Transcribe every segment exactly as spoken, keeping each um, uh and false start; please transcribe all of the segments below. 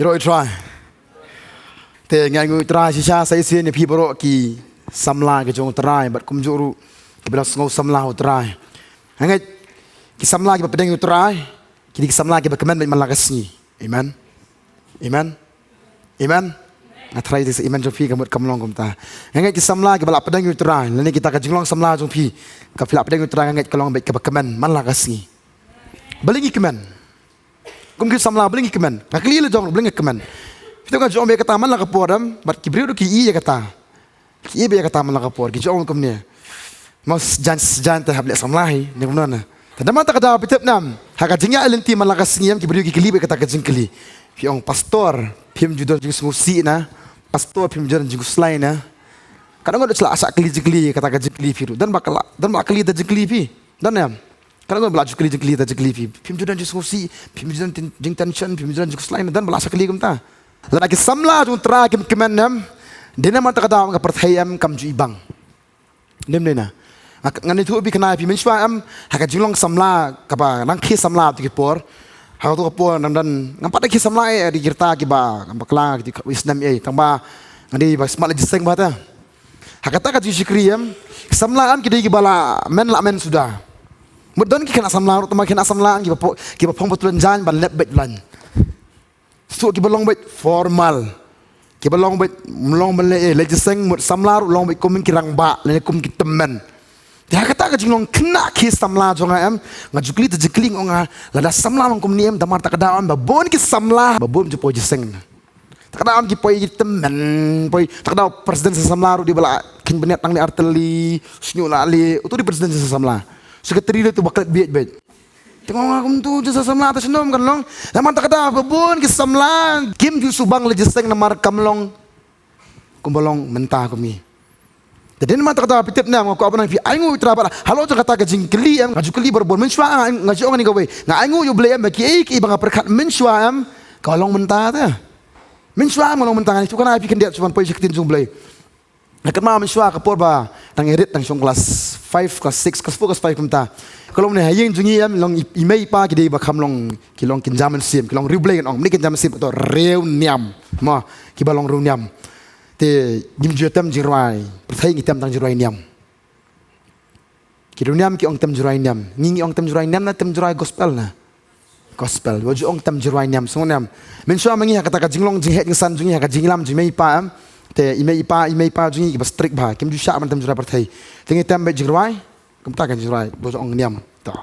Ïaroh ïa u Trai. Te nga ainguh ïa u Trai shisha sa shisien ïa phi baroh ki samla ki jong u Trai bad kumjuh ruh kiba la sngew samla ha u Trai. Nga ngeit ki samla kiba pdeng ïa u Trai ki dei ki samla kiba kmen beit man la ka sngi. Amen. Amen. Amen. Nga tharai te sa amen jong phi ka mut kam long kumta. Nga ngeit ki samla kiba la pdeng ïa u Trai lane kita ka jinglong samla jong phi ka phi la pdeng ïa u Trai nga ngeit ka long beit kaba kmen man la ka sngi. Balei ngi kmen? Kum ki samla balei ngi kmen? Nga kylli la jong balei ngi kmen. Phi tip nga ju ong beit ïa kata man la ka por em bad ki briew ruh ki ïohi ïa kata. Ki ïohi beit ïa kata man la ka por ki ju ong kumne. Mo sjan sjan te hap leh samla hi ne kumno na. Te namar kata ka daw phi tip ne em ha ka jingïaid lynti man la ka sngi em ki briew ki kylli beit kata ka jingkylli. Phi ong pastor phim ju don jingsngewsih na. Pastor phim ju don jingkhuslai na. Ka dang ngut sla sa kylli jingkylli kata ka jingkylli phi ruh. Don ba ka la don ba kylli da jingkylli phi. Don ne em. Ka dang ngut ba la ju kylli jingkylli da jingkylli phi. Phim ju don jingsngewsih phim ju don jingtension phim ju don jingkhuslai na don ba la sa kylli kumta. Lada ki samla jong u Trai kim kmen em. Dei namar kata ka daw ka pyrthei em kam ju ibang. Nym ne na. Nga ïathuh ïa phi kane phi mynshuwa em ha ka jinglong samla kaba nang khie samla tu ki por. Ha tu ka por nang don ngam pat da khie samla eh ri kirta kiba ngam bakla ki isnem eh tang ba nga dei ba smat la jiseng ba ta. Ha kata ka jingshakri em ki samla em ki dei kiba la men la men suda. Mut don ki khynnah samla ruh tang ba khynnah samla em kiba phong ba tu lan jan ban lep beit lan. Suk kiba long beit formal. Kiba long beit mlong ban leh eh leh jiseng mut samla ruh long beit kum ki rangbah lane kum ki tymmen. Te ha kata ka jinglong khynnah ki samla jong nga em nga ju kylli te ju kylli nga ong nga lada samla long kumne em da mar ta ka daw em ba bun ki samla ba bun ju poi jiseng. Ta ka daw em ki poi ki tymmen poi ta ka daw president sa samla ruh dei ba la khein bniat tang ne artylli sñiuh la le utu dei president sa samla. Secretary ruh tu ba klet bieit beit. Te nga ong nga kumtu jingsa samla ta shnong kan long. Namar ta ka da ba bun ki samla kim ju subang la jiseng namar kam long. Kumba long mynta kum i. Te dei namar ta ka da phi tip ne nga kwah ban phi ainguh ïa u Trai bad halor jong kata ka jingkylli em nga ju kylli barabor mynshuwa nga ju ong ni kawei nga ainguh ïa u Blei em ba kiei kiei ba nga pyrkhat mynshuwa em ka long mynta te. Mynshuwa em ka long mynta nga ni tu kana phi khyndiat shuwa ban poi sha ka ktien jong u Blei. Nga kynmaw mynshuwa ka por ba tang ïarit tang shong klas five klas six klas four klas five kumta. Ka long ne ha ïing jong ngi em long i mei i pa ki dei ba kham long ki long kin jam mynsiem ki long riewblei kan ong mne kin jam mynsiem to riewniam. Mo kiba long riewniam. Te ngim ju tem jingrwai pyrthei ngi tem tang jingrwai niam. Ki riewniam ki ong tem jingrwai niam ngi ngi ong tem jingrwai niam na tem jingrwai gospel na. Gospel wa ju ong tem jingrwai niam sngewniam. Mynshuwa ma ngi ha kata ka jinglong jingheh jingsan jong ngi ha ka jingïalam jong i mei i pa em. Te i mei i pa i mei i pa jong ngi kiba strict bha kim ju shah ban tem jingrwai pyrthei. Te ngi tem beit jingrwai kumta ka jingrwai wa ju ong niam. To.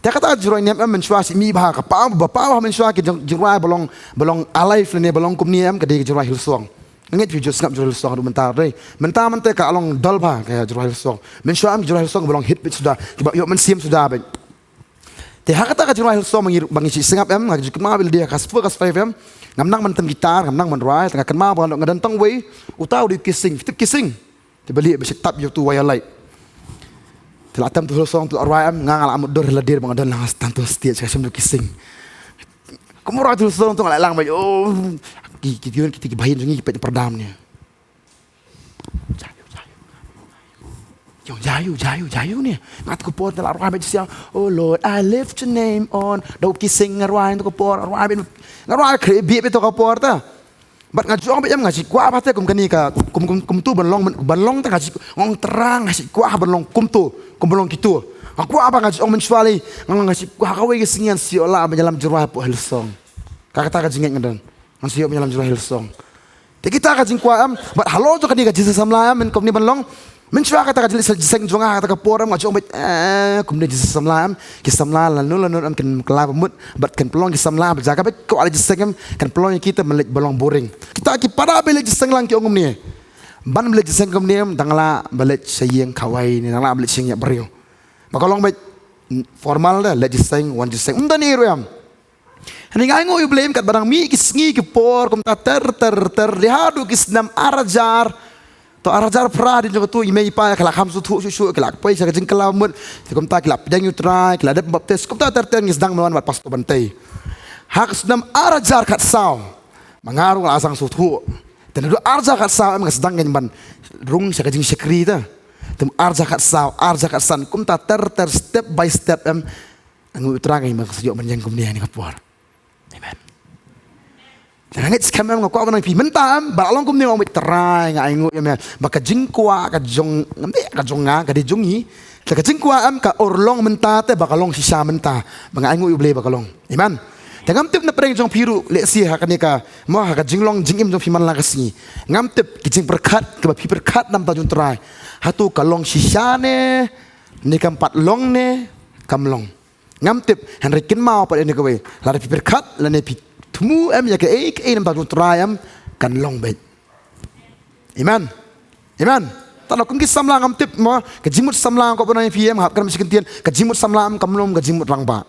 Te kata ka jingrwai niam em mynshuwa shi mih bha ka pa ba pa ba mynshuwa ki jingrwai ba long ba long alive ne ba long kumne em ka dei ka jingrwai Hillsong. Ngeit phi ju sngap jingrwai Hillsong ruh mynta re. Mynta mynta ka long dol bha ka jingrwai Hillsong. Mynshuwa em jingrwai Hillsong ba long hit beit suda kiba ïoh mynsiem suda beit. Te ha kata ka jingrwai Hillsong ba ngi ba ngi sngap em nga ju kynmaw ba la dei ha ka sfur ka sfai em. Ngam nang ban tem gitar ngam nang ban rwai te nga kynmaw ba nga don tang wei uta u dei Kising phi tip Kising. Te ba lieh ba shi tap ïa utu wai ïa light. Te la tem tu Hillsong tu la rwai em nga nga la mut dur la dir ba nga don la nga stand tu stage ka shem tu Kising. Kum rwai tu Hillsong tu nga la lang ba oh ki ki ki ki ki bahin jong ngi ki peit pardam ni. Jayu jayu. Jayu jayu jayu ni. Ngat ko por te la rwai ba siang. Oh Lord, I lift your name on. Dau Kising nga rwai tu ko por rwai ba nga rwai kre bi bi tu ko por ta. Bad nga ju ong beit em nga shu kwah bha te kum kane ka kum kum kum tu ban long ban long te nga shu ong terang nga shu kwah ban long kum tu kum ban long kitu. Nga kwah bha nga ju ong mynshuwa lei nga nga shu kwah kawei ka sngi ngan shu ïoh lah ban ïalam jingrwai hapoh Hillsong. Ka kata ka jingngeit nga don ngan shu ïoh ban ïalam jingrwai Hillsong. Te kita ka jingkwah em bad halor jong kane ka jingsa samla em men kum ne ban long. Mynshuwa kata ka jingsa jingsa jong nga kata ka por em nga ju ong beit eh kum ne jingsa samla em. Ki samla lano lano em kin kylla ba mut bad kan pynlong ki samla ba jaka bad ko ala jiseng em kan pynlong ïa kita ban leit ba long boring. Kita ki para ba leit jiseng lang ki ong kumne ban ba leit jiseng kumne em dang la ba leit sha ïing khawai ne dang la ba leit sha ïing ïa briew. Ba ka long beit formal da leit jiseng wan jiseng um da ni ruh em. Hynrei nga ainguh ïa u Blei em katba dang mih ki sngi ki por kumta ter ter ter dei haduh ki snem ar hajar. To ar hajar phra dei jong katu i mei i pa ki la kham sngewthuh shuh shuh ki la poi sha ka jingkylla mut. Te kumta ki la pdiang ïa u Trai ki la dep baptis kumta ter ter ngi sdang ban wan bad pastor Bantei. Ha ka snem ar hajar khatsaw ma nga ruh nga la sdang sngewthuh. Te naduh ar hajar khatsaw em nga sdang kein ban rung sha ka jingshakri te. Te ar hajar khatsaw ar hajar khatsan kumta ter ter step by step em. Nga u Trai nga i ma ka shu ban ïeng kumne ha kane ka por. Amen. Nga ngeit skhem em, nga kwah ban ong ïa phi mynta em, ba la long kumne, ong beit Trai, nga ainguh ïa me ba ka jingkwah ka jong, ngam dei ka jong nga, ka dei jong ngi. Te ka jingkwah em ka urlong mynta te ba ka long shisha mynta, ba nga ainguh ïa U Blei ba ka long. Amen. Te ngam tip na pdeng jong phi ruh lehse ha kane ka, mo, ha ka jinglong jingim jong phi man la ka sngi. Ngam tip ki jingpyrkhat kiba phi pyrkhat na bynta jong U Trai, hato ka long shisha ne, ne kam pat long ne kam long. Ngam tip, hynrei kynmaw pat ïa kane kawei. Lada phi pyrkhat lane phi thmu em ïa kaei kaei na bynta jong U Trai em, kan long beit. Amen. Amen. Tang kum ki samla ngam tip, mo, ka jingmut samla, nga kwah ban ong ïa phi em, hap kren shi kyntien, ka jingmut samla em kam long ka jingmut rangbah.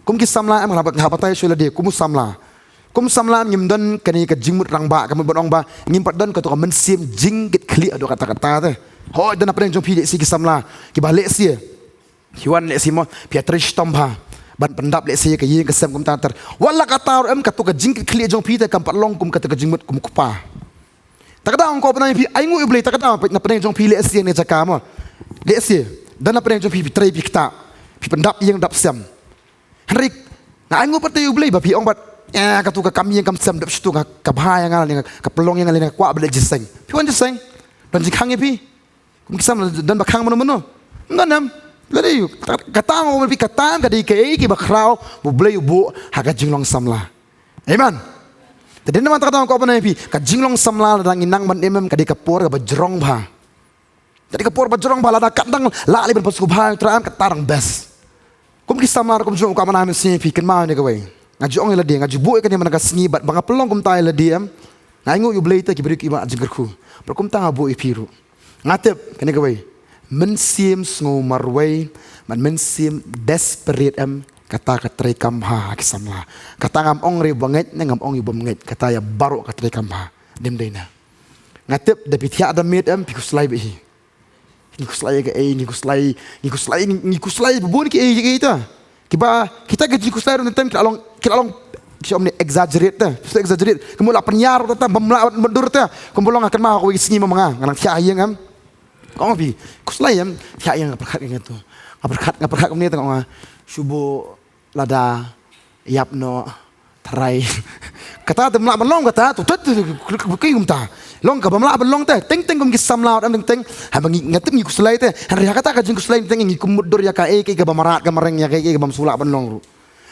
Kum ki samla em, nga hap, nga hap batai shuwa ïa lade kum u samla. Kum samla em ngim don kane ka jingmut rangbah, ka mut ban ong ba ngim pat don kato ka mynsiem jingkitkhlieh haduh katta katta te. Hooid, don na pdeng jong phi lehse ki samla kiba lehse phi wan lehse, mo, phi ïatrei shitom bha ban pyndap lehse ïa ka ïing ka sem kumta ter. Wat la katta ruh em, kato ka jingkitkhlieh jong phi te kam pat long kum kata ka jingmut kum u kpa. Ta ka daw nga kwah ban ong ïa phi, ainguh ïa U Blei, ta ka daw na pdeng jong phi lehse ne jaka, mo, lehse don na pdeng jong phi, phi trei, phi ktah, phi pyndap ïing dap sem. Hynrei nga ainguh pat ïa U Blei ba phi ong pat, eh, kato ka kam ïing kam sem dap shuh tu ka, ka bha ïa nga lane ka pynlong ïa nga lane nga kwah ban leit jingïaseng. Phi wan jingïaseng, don jingkhang ïa phi. Kum ki samla don ba khang mano mano? Ym don em. Lada ïoh kata, nga ong ïa phi, kata ka dei kaei kaba khraw ba U Blei u buh ha ka jinglong samla. Amen. Te dei namar kata nga kwah ban ong ïa phi, ka jinglong samla lada ngi nang ban im em, ka dei ka por kaba jrong bha. Ka dei ka por ba jrong bha, lada kat dang lah lei ban pynsngewbha ïa U Trai em, kata dang best. Kum ki samla ruh kumjuh, nga kwah ban ai mynsiem ïa phi, kynmaw ïa kane kawei. Nga ju ong ïa lade, nga ju buh ïa kane man la ka sngi, bad ba nga pynlong kumta ïa lade em, nga ainguh ïa U Blei te ki briew kiba jingkyrkhu. Bad kumta nga buh ïa phi ruh. Nga tip kane kawei, mynsiem sngew marwei bad mynsiem desperate em, kata ka treikam bha ha ki samla. Kata ngam ong ruh ba ngeit ne ngam ong ïa ba ngeit, kata ïa baroh ka treikam bha. Ym dei na, nga tip da phi thiah da miet em, phi khuslai bha hi. Ngi khuslai ïa kaei, ngi khuslai, ngi khuslai, ngi khuslai bun kiei kiei te. Kiba kita ki jingkhuslai ruh teng teng ki la long, ki la long, ki ong ne, exaggerate te. Exaggerate. Kumba la pynïar ruh te, bym lah ban dur te. Kumba long, nga kynmaw kawei ka sngi, ma nga, nga nang thiah ïing em. Nga ong ïa phi, khuslai em, thiah ïing, nga pyrkhat ïa nga tu. Nga pyrkhat, nga pyrkhat kumne te, nga ong, shu buh lada ïap noh Trai. Kata te ym lah ban long kata, tu tet tu, kumta. Long kaba ym lah ban long te, teng teng kum ki samla em, teng teng. Haba ngi, nga tip ngi khuslai te, hynrei ha kata ka jingkhuslai teng teng ngi kynmaw dur ïa kaei kaei kaba mrad ka mreng, ïa kaei kaei kaba ym shu lah ban long ruh.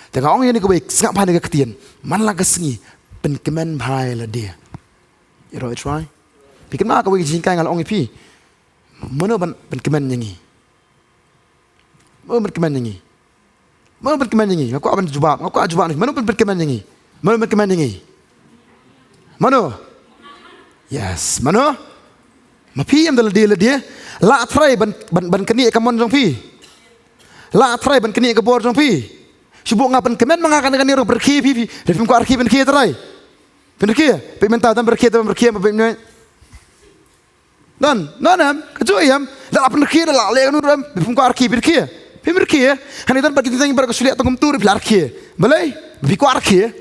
Te nga ong ïa kane kawei, sngap bha ïa kane ka ktien. Man la ka sngi, pynkmen bha ïa lade. Ïaroh ïa U Trai. Phi kynmaw kawei ka jinghikai nga la ong ïa phi. Mano ban pynkmen ïa ngi? Mano ban pynkmen ïa ngi? Mano ban pynkmen ïa ngi? Nga kwah ban jubab, nga kwah jubab na phi. Mano ban pynkmen ïa ngi? Mano ban pynkmen ïa ngi? Mano? Yes, mano? Ma phi em da lade lade. Lah Trai ban, ban, ban knieh ïa ka mon jong phi. Lah Trai ban knieh ïa ka bor jong phi. Shu buh nga pynkmen ma nga kane kane ruh, pyrkhi phi, phi. Phi, phim kwah rkhie, pynrkhie Trai. Pynrkhie. Phi mynta dang pyrkhi, dang pyrkhi, phi mynta. Don, don em, kajuh em, da la pynrkhie, da la leh kano ruh em, phim kwah rkhie, phi rkhie. Phim rkhie, hangne don bad ki teng teng baroh ka shu leh tang kumtu ruh phi la rkhie. Balei? Phi kwah rkhie.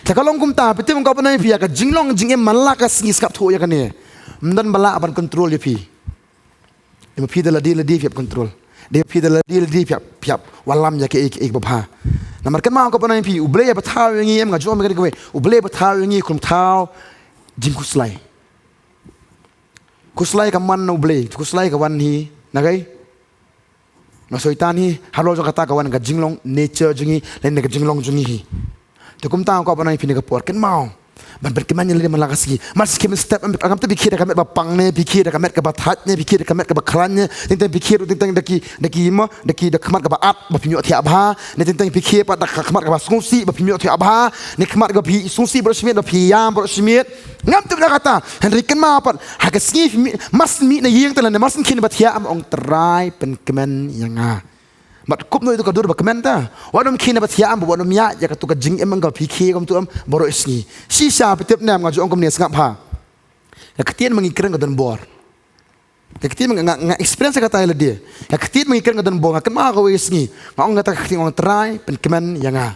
Te ka long kumta, phi tip, nga kwah ban ong ïa phi, ïa ka jinglong jingim man la ka sngi, sngap thuh ïa kane. Ym don ba lah ban control ïa phi. Dei ma phi da lade lade phi hap control. Dei ma phi da lade lade phi hap, phi hap wallam ïa kaei kaei ba bha. Namar kynmaw, nga kwah ban ong ïa phi, U Blei u ba thaw ïa ngi em, nga ju ong ïa kane kawei, U Blei u ba thaw ïa ngi, um thaw jingkhuslai. Khuslai kam wan na U Blei, khuslai ka wan hi na kaei? Na Soitan hi. Halor jong kata ka wan ka jinglong nature jong ngi, lane ka jinglong jong ngi hi. Te kumta nga kwah ban ong ïa phi kane ka por, kynmaw ban pynkmen ïa lade man la ka sngi. Mar shu khie mynstep, ngam tip phi khie da ka met ba pang ne, phi khie da ka met kaba thait ne, phi khie da ka met kaba khlaiñ ne, teng teng phi khie ruh teng teng da ki, da ki mo, da ki, da ka khmat kaba at ba phim ïoh thiah bha, ne teng teng phi khie pat da ka khmat kaba sngewsih ba phim ïoh thiah bha, ne khmat kaba phi sngewsih baroh shi miet, ba phi ïam baroh shi miet. Ngam tip na kata, hynrei kynmaw pat, ha ka sngi phi mih, mar shu mih na ïing te lane mar shu khie na ba thiah, em, ong, Trai, pynkmen ïa nga. Bad kumno ïa tu ka dur ba kmen te? Wat nym khie na ba thiah em, wat nym ïaid ïa katu ka jingim em kaba phi khie kumtu em baroh sngi. Shisha phi tip ne em, nga ju ong kumne, sngap bha. Ka ktien ba ngi kren ka don bor. Ka ktien ba nga, nga experience kata ïa lade. Ka ktien ba ngi kren ka don bor, nga kynmaw kawei ka sngi nga ong kata ka ktien, ong, Trai, pynkmen ïa nga.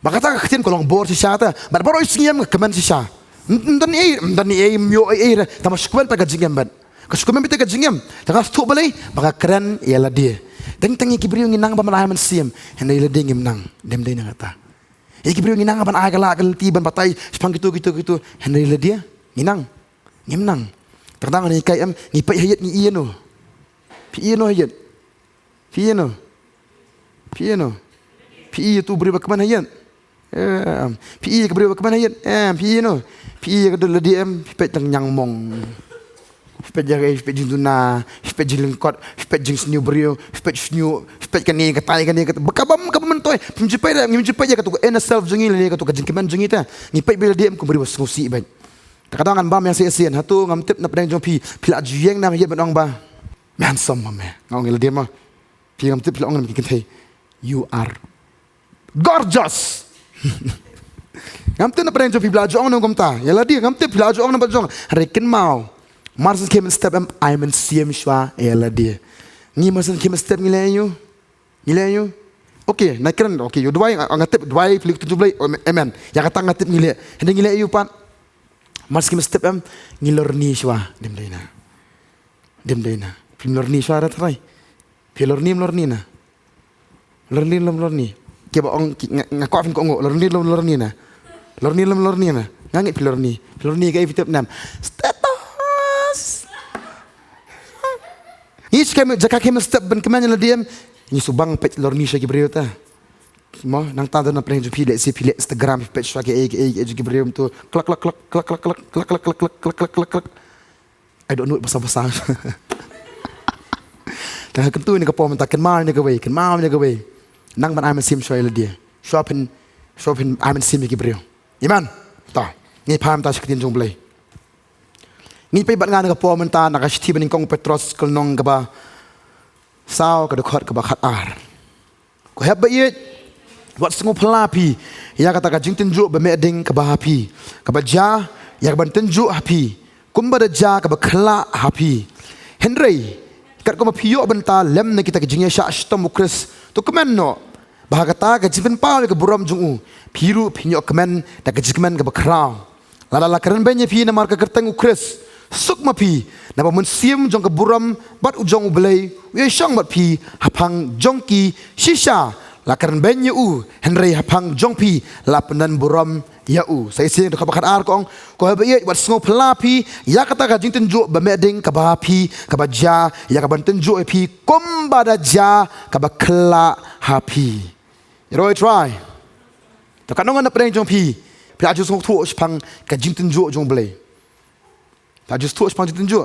Ba kata ka ktien ka long bor shisha te. Bad baroh sngi em nga kmen shisha. Ym don ei, ym don ei, ym ïoh ei ei re. Tangba shu kmen pat ka jingim bad. Ka shu kmen pat ka jingim. Te nga sngewthuh balei? Ba nga kren ïa lade. Teng teng ïa ki briew ngi nang ba man la mynsiem. Hynrei ïa lade ngim nang. Dei ym dei na kata? Ïa ki briew ngi nang ban ai ka lad ka lynti ban batai shaphang kito, kito, kito. Hynrei lade ngi nang, ngim nang. Tang tang ngi kai em, ngi peit ha ïit ngi ïa no. Phi ïa no ha ïit. Phi ïa no. Phi ïa no. Phi ïa tu briew ba kmen ha ïit. Em, phi ïa ka briew ba kmen ha ïit. Em, phi ïa no. Phi ïa ka dud lade em, phi peit tang ñiang mong. Phi peit ïa ka, phi peit jingduna, phi peit jinglyngkot, phi peit jingsniew briew, phi peit sniew, phi peit kane katai kane katai. Ba ka bam, ka bam myntoi. Phim ju peit, ngim ju peit ïa katu ka inner self jong ngi lane katu ka jingkmen jong ngi te. Ngi peit ba lade em kum briew ba sngewsih beit. Te ka dang ngan bam ïa shisien, hato ngam tip na pdeng jong phi, phi la ju ïeng na ïa ban ong ba. Me handsome ma me. Nga ong ïa lade ma. Phi ngam tip phi la ong na me ki kynthei. You are gorgeous. Ngam tip na pdeng jong phi phi la ju ong na kumta. Ïa lade ngam tip phi la ju ong na ba jong. Hynrei kynmaw. Mar shen khie mynstep em ai mynsiem shuwa ïa lade. Ngi mar shen khie mynstep ngi leh aïu? Ngi leh aïu? Okay, na kren, okay, ïa duwai, nga, nga tip duwai phi leh kyrteng jong U Blei, amen. Ïa kata nga tip ngi leh. Hynrei ngi leh aïu pat? Mar shen khie mynstep em, ngi lorni shuwa, dim dei na. Dim dei na. Phim lorni shuwa re tharai. Phi lorni em lorni na. Lorni em lorni. Kiba ong ki, nga, nga kwah phin kohnguh, lorni em lorni na. Lorni em lorni na. Nga ngeit phi lorni. Phi lorni kaei phi tip nem. Status. Ngi shu kem jaka kem step ban kmen ïa lade em. Ngi shu bang peit lorni sha ki briew ta. Mo, nangta don na pdeng jong phi leh shi phi leh Instagram phi peit shuwa kiei kiei kiei jong ki briew em tu. Klak klak klak klak klak klak. I don't know it basa basa. Tang kyntu ïa kane ka por mynta kynmaw ïa kawei, kynmaw ïa kawei. Nang ban ai mynsiem shuwa ïa lade. Shuwa phin, shuwa phin ai mynsiem ïa ki briew. Amen. Ta. Ngi phai mynta sha ka ktien jong U Blei. Ngi peit bad nga na ka por mynta na ka shithi ba nyngkong u Petros ka lynnong kaba saw ka dkhot kaba khatar. Ko hep ba ïeit, wat sngewphylla phi ïa kata ka jingtynjuh ba meh ding kaba ha phi, kaba jia ïa ka ban tynjuh ha phi, kumba da jia kaba khyllah ha phi. Hynrei katkum ba phi ïoh bynta lem na kita ki jingïaishah shitom u Khrist, to kmen noh ba ha kata ka jingpynpaw ïa ka burom jong u, phi ruh phin ïoh kmen da ka jingkmen kaba khraw. Lada la kren beiñ ïa phi namar ka kyrteng u Khrist, suk ma phi, naba u mynsiem jong ka burom bad u jong U Blei u ïashong bad phi haphang jong ki. Shisha la kren beiñ ïa u, hynrei haphang jong phi la pyndon burom ïa u. Sa shisien da kaba khatar ka ong, ko hep ba ïeit, wat sngewphylla phi ïa kata ka jingtynjuh ba meh ding kaba ha phi, kaba jia ïa ka ban tynjuh ïa phi, kumba da jia kaba khyllah ha phi. Ïaroh ïa U Trai. To katno ngan na pdeng jong phi, phi la ju sngewthuh shaphang ka jingtynjuh jong U Blei? Phi la ju sngewthuh shaphang jingtynjuh?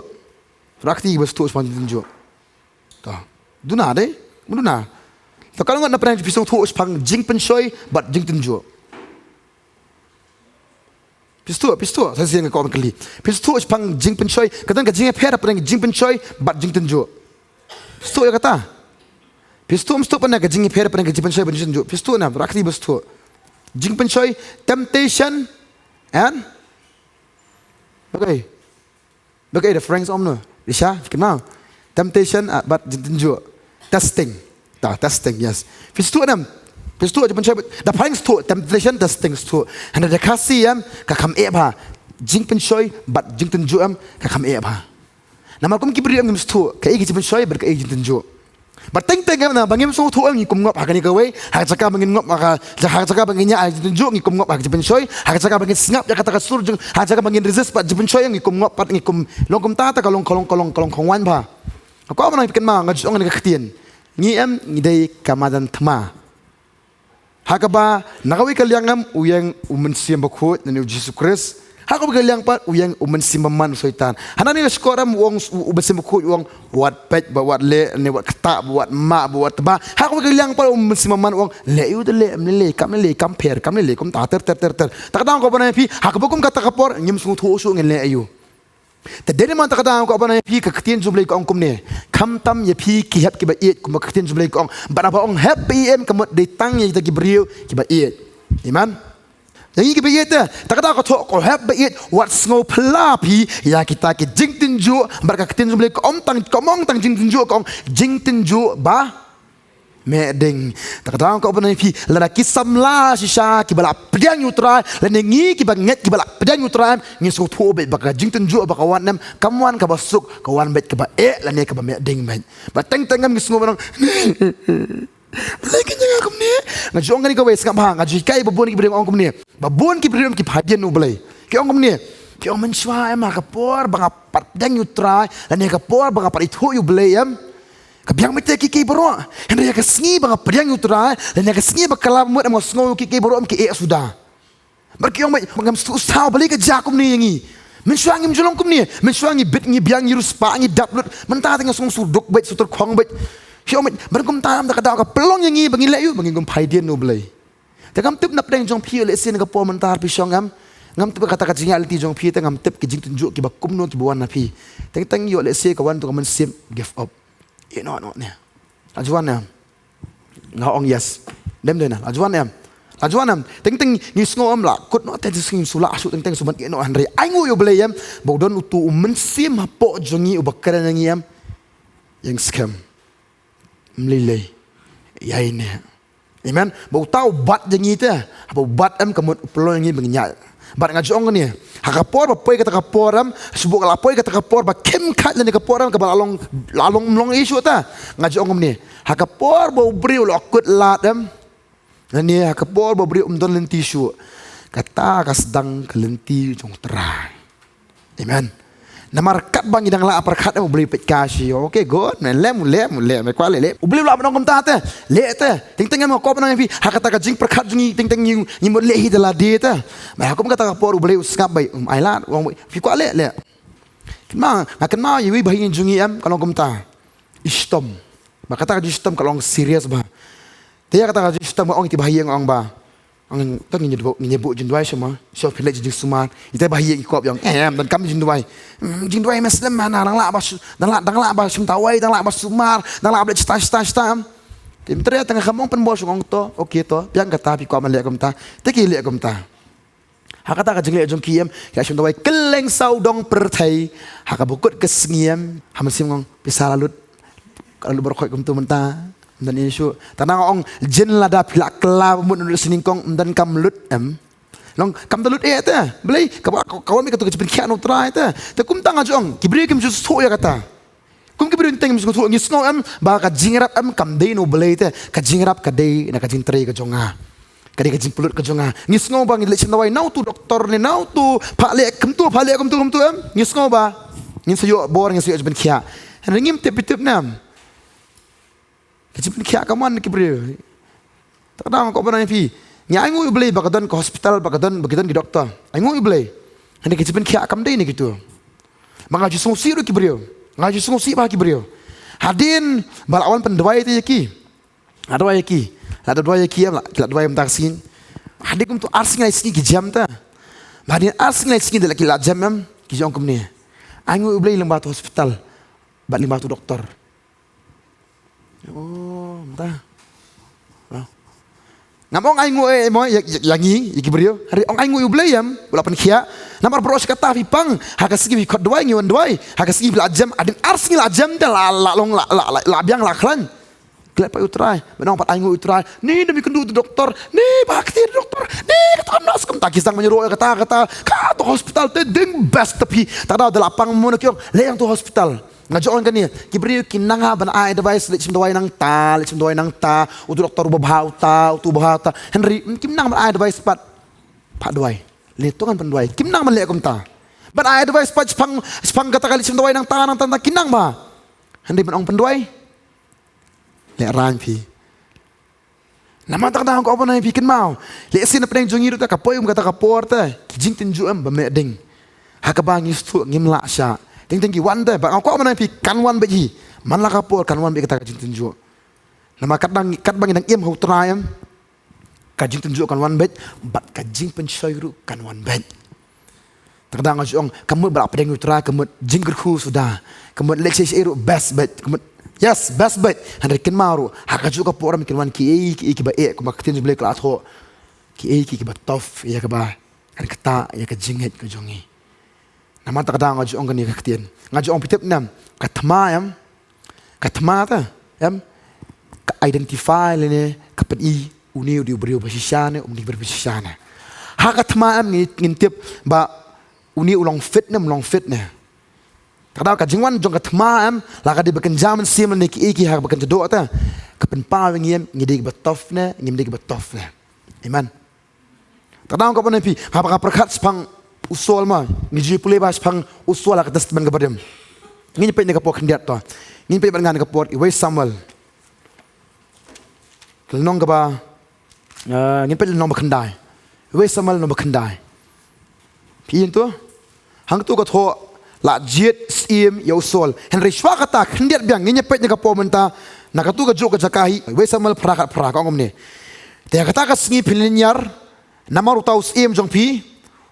Rakti ba sngewthuh shaphang jingtynjuh. To. Duna dei, duna. To katno ngan na pdeng jong phi sngewthuh shaphang jingpynshoi bad jingtynjuh? Phi sngewthuh, phi sngewthuh, sa shisien nga kwah ban kylli. Phi sngewthuh shaphang jingpynshoi, ka don ka jingïapher hapdeng jingpynshoi bad jingtynjuh? Phi sngewthuh ïa kata? Phi sngewthuh, phi sngewthuh pat na ka jingïapher hapdeng ka jingpynshoi bad jingtynjuh? Phi sngewthuh na, rakti ba sngewthuh. Jingpynshoi, temptation, and? Okay. Bad kaei difference ym no? Risha, kynmaw. Temptation, ah, bad jingtynjuh. Testing. Ta, testing, yes. Phi sngewthuh ne em? Phi sngewthuh jingpynshoi, da phi sngewthuh temptation, testing sngewthuh. Hynrei da Khasi em, ka kham eh bha. Jingpynshoi bad jingtynjuh em, ka kham eh bha. Namar kum ki briew em ngim sngewthuh kaei ka jingpynshoi bad kaei ka jingtynjuh. Bad teng teng em, naba ngim sngewthuh em, ngi kum ngop ha kane kawei, ha ka jaka ba ngin ngop ha ka, ha ka jaka ba ngin ïa, ha ka jingtynjuh ngi kum ngop ha ka jingpynshoi, ha ka jaka ba ngin sngap ïa kata ka sur jong, ha ka jaka ba ngin resist bad jingpynshoi em ngi kum ngop pat, ngi kum long kumta, ta ka long, ka long, ka long, ka long khongwan bha. Nga kwah ban ong ïa phi, kynmaw, nga ju ong ïa ka ktien. Ngi em, ngi dei ka madan thma. Ha kaba na kawei ka liang em u ïeng u Mynsiem Bakhuid, lane u Jisu Khrist. Ha kawei ka liang pat u ïeng u mynsiem bymman, u Soitan. Hangne ka shkor em u ong u, u Mynsiem Bakhuid u ong, wat peit bad wat leh, ne wat ktah bad wat mah bad wat tba. Ha kawei ka liang pat u mynsiem bymman u ong, leh aïu da leh, ym leh leh, kam leh leh, kam pher, kam leh leh, kumta ter ter ter ter. Ta ka daw nga kwah ban ong ïa phi, ha kaba kum kata ka por ngim sngewthuh shuh ngin leh aïu. Te dei namar kata ka daw nga kwah ban ong ïa phi, ka ktien jong U Blei ka ong kumne. Khamtam ïa phi ki hep kiba ïeit, kumba ka ktien jong U Blei ka ong. Bad haba ong hep ba ïeit em ka mut dei tang ïa kita ki briew kiba ïeit. Amen. Ïa ngi kiba ïeit te, ta ka daw ka thoh ko hep ba ïeit, wat sngewphylla phi ïa kita ki jingtynjuh, bad ka ktien jong U Blei ka ong tang, kam ong tang jingtynjuh, ka ong jingtynjuh ba meh ding. Ta ka daw nga kwah ban ong ïa phi, lada ki samla shisha kiba la pdiang ïa U Trai, lane ngi kiba ngeit kiba la pdiang ïa U Trai, ngin sngewthuh beit ba ka jingtynjuh ba ka wan em, kam wan kaba suk, ka wan beit kaba eh, lane kaba meh ding beit. Bad teng teng em ngi sngew ban ong, balei kin ïa nga kumne? Nga ju ong kane kawei, sngap bha, nga ju hikai ba bun ki briew ong kumne. Ba bun ki briew em ki phai dien U Blei. Ki ong kumne. Ki ong mynshuwa em ha ka por ba nga pat pdiang ïa U Trai, lane ha ka por ba nga pat ithuh ïa U Blei em, ka biang beit ïa kiei kiei baroh. Hynrei ha ka sngi ba nga pdiang ïa U Trai, lane ha ka sngi ba kylla ba mut em nga sngew ïa kiei kiei baroh em ki eh suda. Bad ki ong beit, ngam sngewthuh ba balei ka jia kumne ïa ngi. Mynshuwa ngim ju long kumne. Mynshuwa ngi bit, ngi biang, ngi riewspah, ngi dap lut. Mynta te nga sngew sngewduk beit, sngewtyrkhong beit. Ki ong beit, bad kumta em da ka daw ka pynlong ïa ngi ba ngin leh aïu, ba ngin kum phai dien na U Blei. Te ngam tip na pdeng jong phi, lehse na ka por mynta phi shong em. Ngam tip kata ka jingïaid lynti jong phi, te ngam tip ki jingtynjuh kiba kumno kiba wan na phi. Teng teng ïoh lehse ka wan tu ka mynsiem give up. Ïeh noh noh ne. La ju wan em. Nga ong yes. Dem dei na. La ju wan em. La ju wan em. Teng teng ngi sngew em la kut noh te ngi sngew shu lah shu teng teng shu ban ïeh noh, hynrei ainguh ïa U Blei em. Ba u don utu u mynsiem hapoh jong ngi uba kren ïa ngi em. Ïeng skhem. Ym lei lei. Ïaineh. Amen. Ba uta u bat jong ngi te. Haba u bat em ka mut u pynlong ïa ngi ba ngin ïaid. Bad nga ju ong kane. Ha ka por ba poi kata ka por em, shu buh ka la poi kata ka por ba khim khat lane ka por em kaba la long, la long, ym long issue te. Nga ju ong kumne. Ha ka por ba u briew u la kut lad em, lane ha ka por ba u briew um don lynti shuh, kata ka sdang ka lynti jong U Trai. Amen. Namar katba ngi dang lah pyrkhat em, U Blei u peit ka shi. Okay, good man. Leh mo, leh mo, leh mo, kwah leh, leh. U Blei u lah ban ong kumta te. Leh te. Teng teng em nga kwah ban ong ïa phi, ha kata ka jingpyrkhat jong ngi teng teng ngi, ngi mut leh hi da lade te. Bad ha kum kata ka por U Blei u sngap beit, um ai lad, u ong beit, phi kwah leh, leh. Kynmaw, nga kynmaw ïa iwei ba ha ïing jong ngi em ka long kumta. I shitom. Ba kata ka jingshitom ka long serious bha. Te ïa kata ka jingshitom nga ong ïa ki ba ha ïing, nga ong ba, ong to ngin ïa buh, ngin ïa buh jingduwai sha ma, sha phi leh jingsumar. Ita ba ha ïing i kop ïong, eh, em, donkam jingduwai. Hmm, jingduwai me slem ma, na dang lah ba su-, dang lah, dang lah ba shim tawai, dang lah ba sumar, dang lah ba leh shata shata shata em. Te mynta te nga kham ong pynbor shu ong to, okay to, biang kata phi kwah ban leh kumta. Te ki leh kumta. Ha kata ka jingleh jong ki em, ki la shim dawai kylleng saw dong pyrthei. Ha kaba kut ka sngi em, ha mynsiem nga ong pisa la lut. Ka la lut baroh khoit kumta mynta. Ym don issue. Tang nga ong jin lada phi la kylla ba mut na lut sha nyngkong, ym donkam lut em. Long kam da lut eh te. Balei kaba ka wan beit katu ka jingpynkhiah na U Trai te. Te kumta nga ju ong ki briew kim ju sngewthuh ïa kata. Kum ki briew teng teng ngi sngewthuh, ngi sngew em ba ka jingïarap em kam dei na U Blei te, ka jingïarap ka dei na ka jingtrei ka jong nga. Ka dei ka jingpynlut ka jong nga. Ngi sngew ba ngi leit shim dawai na utu doktor ne na utu, phah leh kumtu, phah leh kumtu, kumtu em. Ngi sngew ba ngin sa ïoh bor, ngin sa ïoh jingpynkhiah. Hynrei ngim tip, phi tip ne em. Ka jingpynkhiah ka mon ki briew. Te ka dang ko ba nang phi. Ngi ainguh ïa U Blei ba ka don ka hospital, ba ka don, ba ka don ki doktor. Ainguh ïa U Blei. Hynrei ka jingpynkhiah kam dei na kitu. Ba nga ju sngewsih ruh ki briew. Nga ju sngewsih bha ki briew. Hadien ba la wan pynduwai te ïa ki. La duwai ïa ki. La duwai ïa ki em, la, la duwai mynta ka sngi. Hadien kumtu ar sngi lai sngi ki jem te. Ba hadien ar sngi lai sngi da la ki la jem em, ki ju ong kumne. Ainguh ïa U Blei lyngba tu hospital. Bad lyngba tu doktor. Oh, mynta. Ngam ong ainguh eh mo ïa, ïa, ïa ngi, ïa ki briew. Hynrei ong ainguh ïa U Blei em, u la pynkhiah. Namar baroh shi katta phi pang, ha ka sngi phi khot duwai, ngi wan duwai. Ha ka sngi phi la jem, hadien ar sngi la jem te la, la long, la, la, la, la biang, la khlaiñ. Klet pat ïa U Trai, mynta pat ainguh ïa U Trai. Ni da mi kynduh tu doktor, ni ba kti doktor, ni kata nurse kumta ki sdang ban ïaroh ïa kata, kata, kata hospital te ding best te phi. Te ka daw da la pang mo na ki ong, leh ïa tu hospital. Nga ju ong kane, ki briew ki nang ban ai advice, leit shim dawai nangta, leit shim dawai nangta, utu doktor uba bha uta, utu uba bha uta. Hynrei, mm, kim nang ban ai advice pat. Phah duwai. Leit to ngan pynduwai. Kim nang ban leh kumta. Ban ai advice pat shaphang, shaphang kata ka leit shim dawai nangta, nangta, nangta, kim nang ba. Hynrei ban ong pynduwai. Lehraiñ phi. Namar kata ka daw nga kwah ban ong ïa phi kynmaw. Lehse na pdeng jong ngi ruh te ka poi kum kata ka por te. Ki jingtynjuh em ba meh ding. Ha kaba ngi sngewthuh ngim lah shah. Teng teng ki wan te. Ba nga kwah ban ong ïa phi kan wan beit hi. Man la ka por kan wan beit kata ka jingtynjuh. Namar katba ngi, katba ngi dang im ha U Trai em. Ka jingtynjuh kan wan beit. Bad ka jingpynshoi ruh kan wan beit. Te ka daw nga ju ong, ka mut ba la pdeng ïa U Trai, ka mut jingkyrkhu suda. Ka mut leit shaei shaei ruh best beit. Ka mut, yes, best beit. Hynrei kynmaw ruh, ha kajuh ka por em kin wan kiei kiei kiba eh, kumba ka ktien jong U Blei ka la thoh. Kiei kiei kiba tough, ïa kaba, kan ktah ïa ka jingngeit ka jong ngi. Namar kata ka daw nga ju ong kane ka ktien. Nga ju ong, phi tip ne em, ka thma em, ka thma te em, ka identify lane ka pyni une u dei u briew ba shisha ne, um dei u briew ba shisha ne. Ha ka thma em ngi, ngin tip ba une u long fit ne, um long fit ne. Te ka daw ka jingwan jong ka thma em, la ka dei ba kynja mynsiem lane kiei kiei ha ba kynja doh te. Ka pynpaw ïa ngi em, ngi dei kiba tough ne, ngim dei kiba tough ne. Amen. Te ka daw kaba nang phi, haba nga pyrkhat shaphang u Saul ma, ngi ju pule bha shaphang u Saul ha ka Testament kaba rim. Ngin peit na ka por khyndiat to. Ngin peit bad nga na ka por, Wei Samuel. Ka lynnong kaba, eh, ngin peit lynnong ba khyndai. Wei Samuel lynnong ba khyndai. Phi ïohi to? Hangto ka thoh la jied syiem ïa u Saul. Hynrei shuwa kata khyndiat biang ngin ïa peit na ka por mynta na kato kajuh ka jaka hi. Wei Samuel phra khat phra ka ong kumne. Te ha kata ka sngi phin lynñiar namar uta u syiem jong phi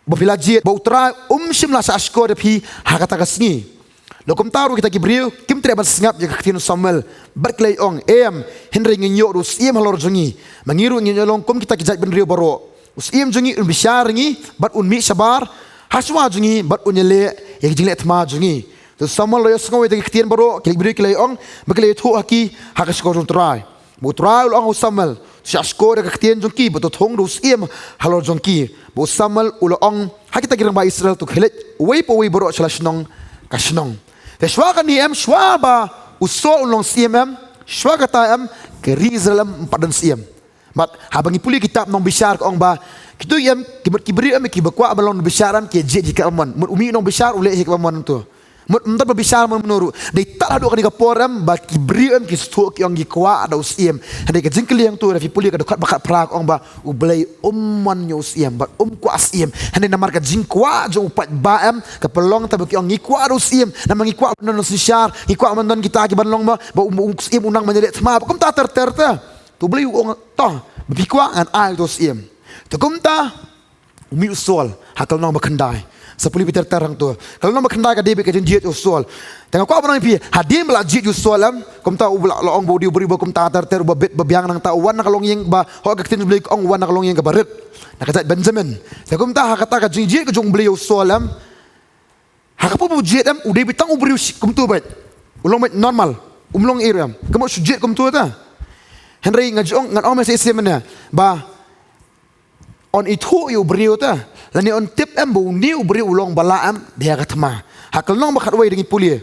uba phi la jied, bad U Trai um shym la shah shkor ïa phi ha kata ka sngi. Lada kumta ruh kita ki briew kim treh ban sngap ïa ka ktien u Samuel bad ki la ong, em, hynrei ngin ïoh ruh u syiem halor jong ngi, ma ngi ruh ngin ïoh long kum kita ki jaitbynriew baroh. U syiem jong ngi un bishar ïa ngi bad un mih shabar ha shuwa jong ngi bad un ïaleh ïa ki jingleh thma jong ngi. Te u Samuel u la ïohsngew ïa kita ki ktien baroh, ki briew ki la ong, bad ki la ïathuh ha ki ha ka shkor jong U Trai. Bad U Trai u la ong ha u Samuel, to shah shkor ïa ka ktien jong ki bad to thung da u syiem halor jong ki. Bad u Samuel u la ong ha kita ki rangbah Israel, to khie leit uwei pa uwei baroh sha la shnong ka shnong. Te shuwa kane em, shuwa ba u Saul u long syiem em, shuwa kata em, ka ri Israel em pat don syiem. Bad haba ngi pule kitab Nongbishar ka ong ba kito em, ki mut ki briew em kiba kwah ban long nongbishar em ki jied ïa ka mon. Mut u mih u nongbishar u leh ïa ka mon to. Mut ym don ba bishar mon mano ruh. Dei tang haduh kane ka por em ba ki briew em ki sngewthuh ki ong ngi kwah da u syiem. Hynrei ka jingkylli hangto lada phi pule ka dkhot ba khatphra ka ong ba U Blei um mon ïa u syiem bad um kwah syiem. Hynrei namar ka jingkwah jong u paidbah em ka pynlong tang ba ki ong ngi kwah da u syiem. Namar ngi kwah ban don nongsynshar, ngi kwah ban don kita kiban long ba, ba u, u syiem u nang ban ïaleh thma. Bad kumta ter ter te. Te U Blei u ong to, ba phi kwah ngan ai ïa uto u syiem. Te kumta u mih u Saul ha ka lynnong ba khyndai. Sa pule phi ter ter hangto. Ka lynnong ba khyndai ka dei beit ka jingjied u Saul. Te nga kwah ban ong ïa phi, hadien ba la jied u Saul em, kumta u la, la ong ba u dei u briew ba kumta ter ter, uba bit ba biang, nangta u wan na ka longïing ba, hooid ka ktien U Blei ka ong u wan na ka longïing kaba rit, na ka jait Benjamin. Te kumta ha kata ka jingjied ka jong U Blei ïa u Saul em, ha ka por ba u jied em u dei beit tang u briew shi-, kumto beit. U long beit normal. Um long ei ruh em. Ka mut shu jied kumto te. Hynrei nga ju ong, ngan ong ma shisha mynne ba un ithuh ïa u briew te, lane un tip em ba une u briew u long ba lah em, dei ha ka thma. Ha ka lynnong ba khatwei da ngi pule,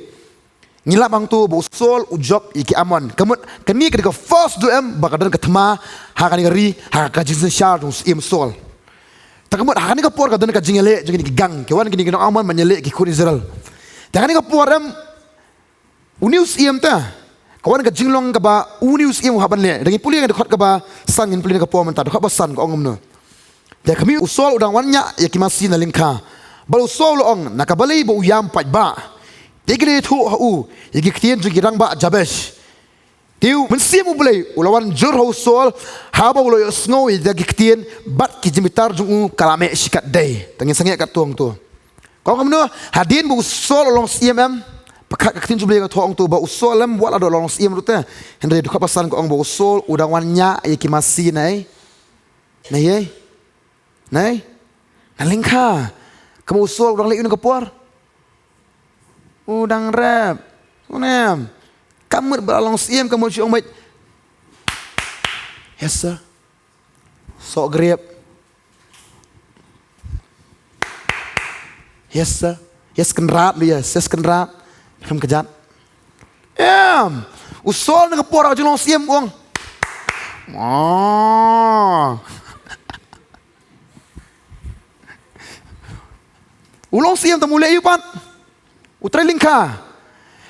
ngi lap hangto ba u Saul u jop ïa ki Amon. Ka mut kane ka dei ka first duh em ba ka don ka thma ha kane ka ri, ha ka jingsynshar jong u syiem Saul. Te ka mut ha kane ka por ka don ka jingïaleh jong kine ki gang, ki wan kine ki nong Amon ban ïaleh ki khun Israel. Te ha kane ka por em, une u syiem te, ka wan ka jinglong kaba une u syiem u hap ban leh. Da ngi pule na ka dkhot kaba san, ngin pule na ka por mynta, dkhot ba san ka ong kumno. Te ka mih u Saul u dang wan ñiah ïa ki masi na lyngkha. Bad u Saul u la ong, na ka balei ba u ïam paidbah? Te ki la ïathuh ha u ïa ki ktien jong ki rangbah Jabesh. Te u Mynsiem U Blei u la wan jur ha u Saul haba u la ïohsngew ïa kita ki ktien, bad ki jingbitar jong u ka la meh shikatdei. Te ngin sangeh katto hangto. Ka ong kumno, hadien ba u Saul u long syiem em, pyrkhat ka ktien jong U Blei ka thoh hangto ba u Saul em wat la dei u long syiem ruh te. Hynrei dkhot ba san ka ong ba u Saul u dang wan ñiah ïa ki masi na ei? Na ei? Na ei? Na lyngkha. Ka mut u Saul u dang leh ei na ka por? U dang rep. U nem. Ka mut ba la long syiem ka mut shu ong beit, "Yes sir." Soh grep. "Yes sir." Yes kynrad, yes, yes kynrad. Khlem kjat. Em. U Saul na ka por ha ka jinglong syiem u ong, "Oh." U long syiem tang u leh ei pat? U trei lyngkha.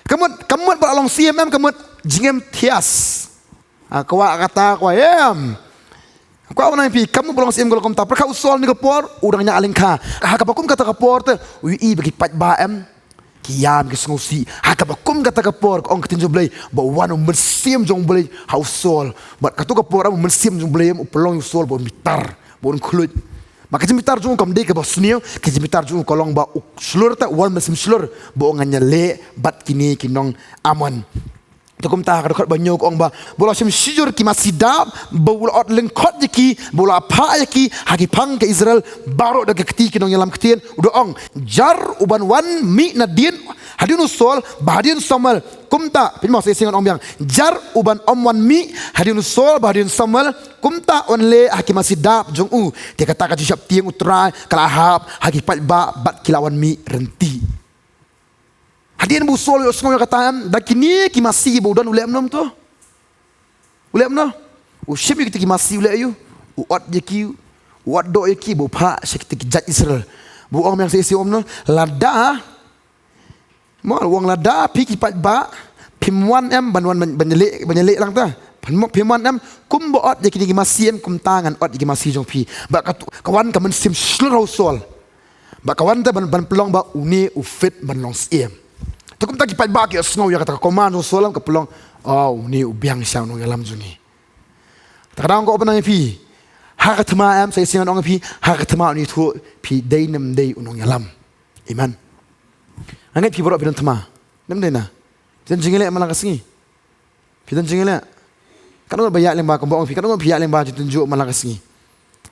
Ka mut, ka mut ba la long syiem em, ka mut jingim thias. Ha, kwah kata, kwah em. Kwah ban ong ïa phi, ka mut ba la long syiem ka long kumta. Pyrkhat u Saul na ka por u dang ñiah lyngkha. Ha kaba kum kata ka por te u ïohi ba ki paidbah em ki ïam, ki sngewsih. Ha kaba kum kata ka por ka ong ka ktien jong U Blei ba u wan u Mynsiem jong U Blei ha u Saul. Bad kato ka por em u Mynsiem jong U Blei em u pynlong ïa u Saul ba un bitar, ba un khluit. Bad ka jingbitar jong u kam dei kaba sniew, ka jingbitar jong u ka long ba u shlur te, u wan mynsiem shlur ba u ngan ïaleh bad kine ki nong Amon. Te kumta ha ka dkhot ba hynñiew ka ong ba, ba u la shim shijur ki masi dap, ba u la ot lyngkhot ïa ki, ba u la phah ïa ki ha ki phang ka Israel baroh da ka kti ki nongïalam ktien, u da ong, "Jar u ban wan mih nadien hadien u Saul ba hadien Samuel, kumta," pynmih sa ïa sngewthuh ong biang, "Jar u ban ym wan mih hadien u Saul ba hadien Samuel, kumta un leh ha ki masi dap jong u." Te kata ka jingsheptieng U Trai ka la hap ha ki paidbah bad ki la wan mih ryntih. Hadien ba u Saul u ïohsngew ïa kata em, da kine ki masi ba u don u leh kumno to? U leh kumno? U shim ïa kita ki masi, u leh aïu? U ot ïa ki, u ot doh ïa ki, ba u phah sha kita ki jait Israel. Ba u ong mynta sa shisien kumno? Lada, mo, u ong lada phi ki paidbah phim wan em ban wan ban, ban ïaleh, ban ïaleh lang ta. Phim, phim wan em, kumba ot ïa kine ki masi em, kumta ngan ot ïa ki masi jong phi. Bad ka, ka wan ka mynsiem shlur ha u Saul. Bad ka wan te ban, ban pynlong ba une u fit ban long syiem. Te kumta ki paidbah ki ïohsngew ïa kata ka command jong u Saul, ka pynlong, oh, une u biang sha u nongïalam jong ngi. Te ka daw nga kwah ban ong ïa phi, ha ka thma em, sa shisien ngan ong ïa phi, ha ka thma un ithuh phi dei ne ym dei u nongïalam. Amen. Nga ngeit phi baroh phi don thma. Ne ym dei na? Phi don jingïaleh man la ka sngi. Phi don jingïaleh. Katno ngut ba ïaid lyngba, kumba ong phi, katno ngut phi ïaid lyngba jingtynjuh man la ka sngi?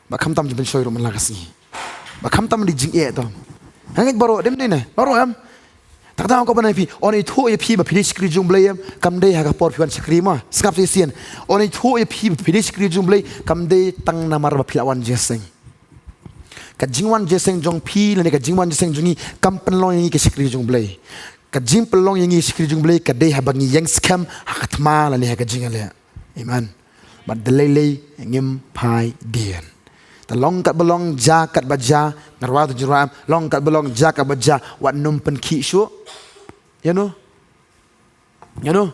Ba khamtam jingpynshoi ruh man la ka sngi. Ba khamtam dei jingeh to. Nga ngeit baroh, dei ym dei ne? Baroh em. Te ka daw nga kwah ban ong ïa phi, un ithuh ïa phi ba phi dei shakri jong u Blei em, kam dei ha ka por phi wan shakri mo. Sngap sa shisien. Un ithuh ïa phi ba phi dei shakri jong u Blei, kam dei tang namar ba phi la wan jingïaseng. Ka jingwan jingïaseng jong phi lane ka jingwan jingïaseng jong ngi kam pynlong ïa ngi ki shakri jong u Blei. Ka jingpynlong ïa ngi shakri jong u Blei ka dei haba ngi ïeng skhem ha ka thma lane ha ka jingïaleh. Amen. Bad da lei lei ngim phai dien. Te long katba long, jia katba jia, ngarwa te jingrwa em, long katba long, jia katba jia, wat nym pynkhih shuh. Ïa no? Ïa no?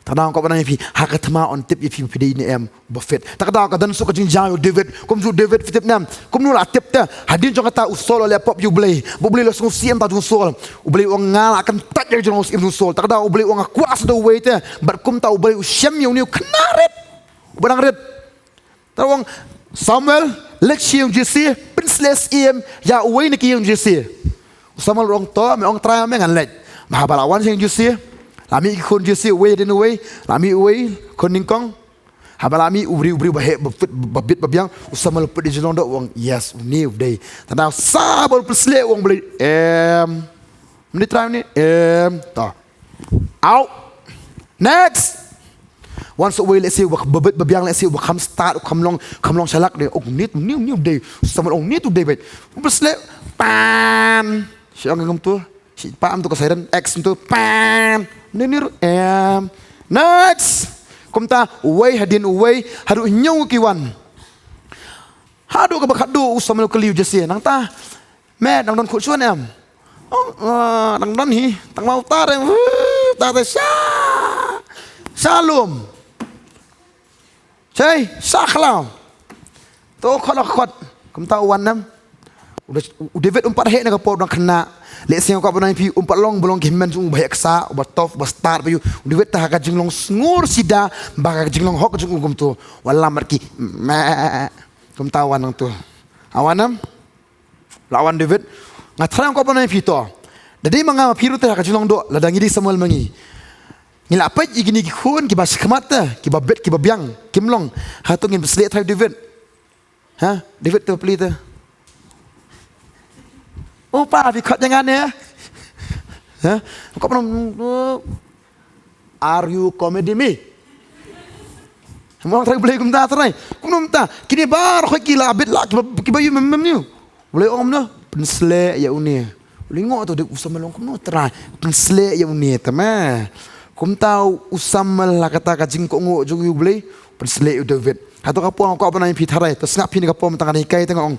Te ka daw nga kwah ban ong ïa phi, ha ka thma un tip ïa phi ba phi dei ne em ba fit. Te ka daw ka don shuh ka jingjia ïa u David. Kumjuh u David, phi tip ne em? Kumno la tip te? Hadien jong kata u Saul u la leh pop ïa u Blei. Ba u Blei u la sngew siem ha u Saul. U Blei u ong nga la kyntait ïa ka jinglong siem jong u Saul. Te ka daw u Blei u ong nga kwah sa da uwei te. Bad kumta u Blei u shem ïa une u khynnah rit. Uba dang rit. Te u ong, Samuel, leit sha ïing u Jesse, pynsleh syiem ïa uwei na ki ïing u Jesse. U Samuel u ong, to, me ong trai me, ngan leit. Bad haba la wan sha ïing u Jesse, la mih ki khun Jesse, uwei hadien uwei, la mih uwei, khun nyngkong. Haba la mih u briew, u briew ba heh, ba fit, ba bit, ba biang, u Samuel u put ïa ka jinglong doh, u ong, yes, une u dei. Te na sa ba u pynsleh, u ong u Blei, em. Ym dei trai une, em, to. Out. Next. Wan sa uwei lehse uba, ba bit ba biang lehse uba kham stad, uba kham long, kham long shalak de. Oh, une, une, une u dei. U Samuel u ong une u dei beit. U pynsleh. Pan. Shi ong kumto. Shi pan to ka siren. X to pan. Une, une, em. Next. Kumta uwei hadien uwei haduh hynñiew ki wan. Haduh kaba khatduh u Samuel u kylli ïa u Jesse. Nangta Met, dang don khuid shuh ne em? Oh, ah, dang don hi, tang ma uta re, uh, ta te sha, sha lum. Chei, sha khlaw. To khot la khot, kumta u wan ne em. U Da-, u David um pat heh na ka por u dang khynnah. Lehse nga kwah ban ong ïa phi um pat long ba long ki hynmen jong u ba heh ksa, uba tough, uba stad ba ïoh. U David te ha ka jinglong sngur sida, ba ka jinglong hok jong u kumto. Wat lam bad ki, meh, kumta u wan nangto. U wan ne em? La wan David, nga thrang kwah ban ong ïa phi to. Da dei ma nga ma phi ruh te ha ka jinglong doh, lada ngi dei Samuel ma ngi. Ngi la peit ïa kine ki khun, kiba shakhmat te, kiba bit, kiba biang, kim long. Hato ngin pynsleh trai David? Ha? David te plie te. Oh pa, phi khot ïa nga ne? Ha? Kwah ban ong, Are you comedy me? Mo trai Blei kumta trai. Kumno kumta? Kine baroh ki la bit la kiba, kiba ïoh mem mem ïoh. Blei ong kumno? Pynsleh ïa une. Lyngngoh to dei u Samuel ong kumno trai. Pynsleh ïa une te ma. Kumta u Samuel la kata ka jingkohnguh jong u Blei. Pynsleh ïa u David. Hato ka por nga kwah ban ong ïa phi trai. To sngap phi ne ka por mynta nga hikai te nga ong.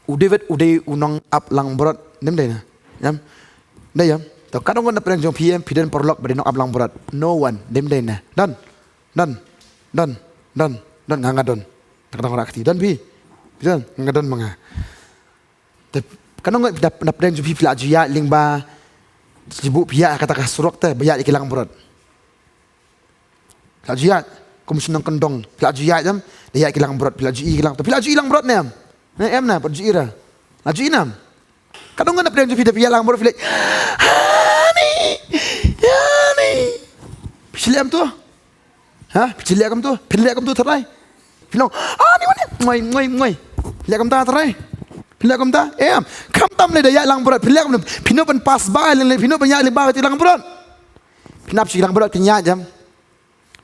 U David u dei u nongap langbrot, ne ym dei na? Em? Dei em? To katno ngut na pdeng jong phi em, phi don paralok ba dei nongap langbrot? No one, ne ym dei na? Don. Don. Don. Don. Don, nga nga don. Te katno ngut na kti? Don phi? Phi don? Nga don ma nga. Te katno ngut na, na pdeng jong phi phi la ju ïaid lyngba, ju buh phi ïaid ha kata ka surok te ba ïaid ïa ki langbrot? Phi la ju ïaid, kum shnong kyndong. Phi la ju ïaid em, da ïaid ki langbrot, phi la ju i ki lang, phi la ju i langbrot ne em? Ne em na, pat ju i ra. La ju i ne em? Katno ngut na pdeng jong phi da phi ïaid langbrot phi leh, "Honey, honey." Phi leh em to? Ha? Phi leh em to? Phi leh em to trai? Phi long, "Honey, honey, ngoi, ngoi, ngoi." Leh kumta trai? Phi leh kumta? Em. Khamtam leh da ïaid langbrot, phi leh kumta. Phi no ban pass by leh, phi no ban ïaid lyngba ka langbrot. Phi nap shu langbrot phi ñiah jam.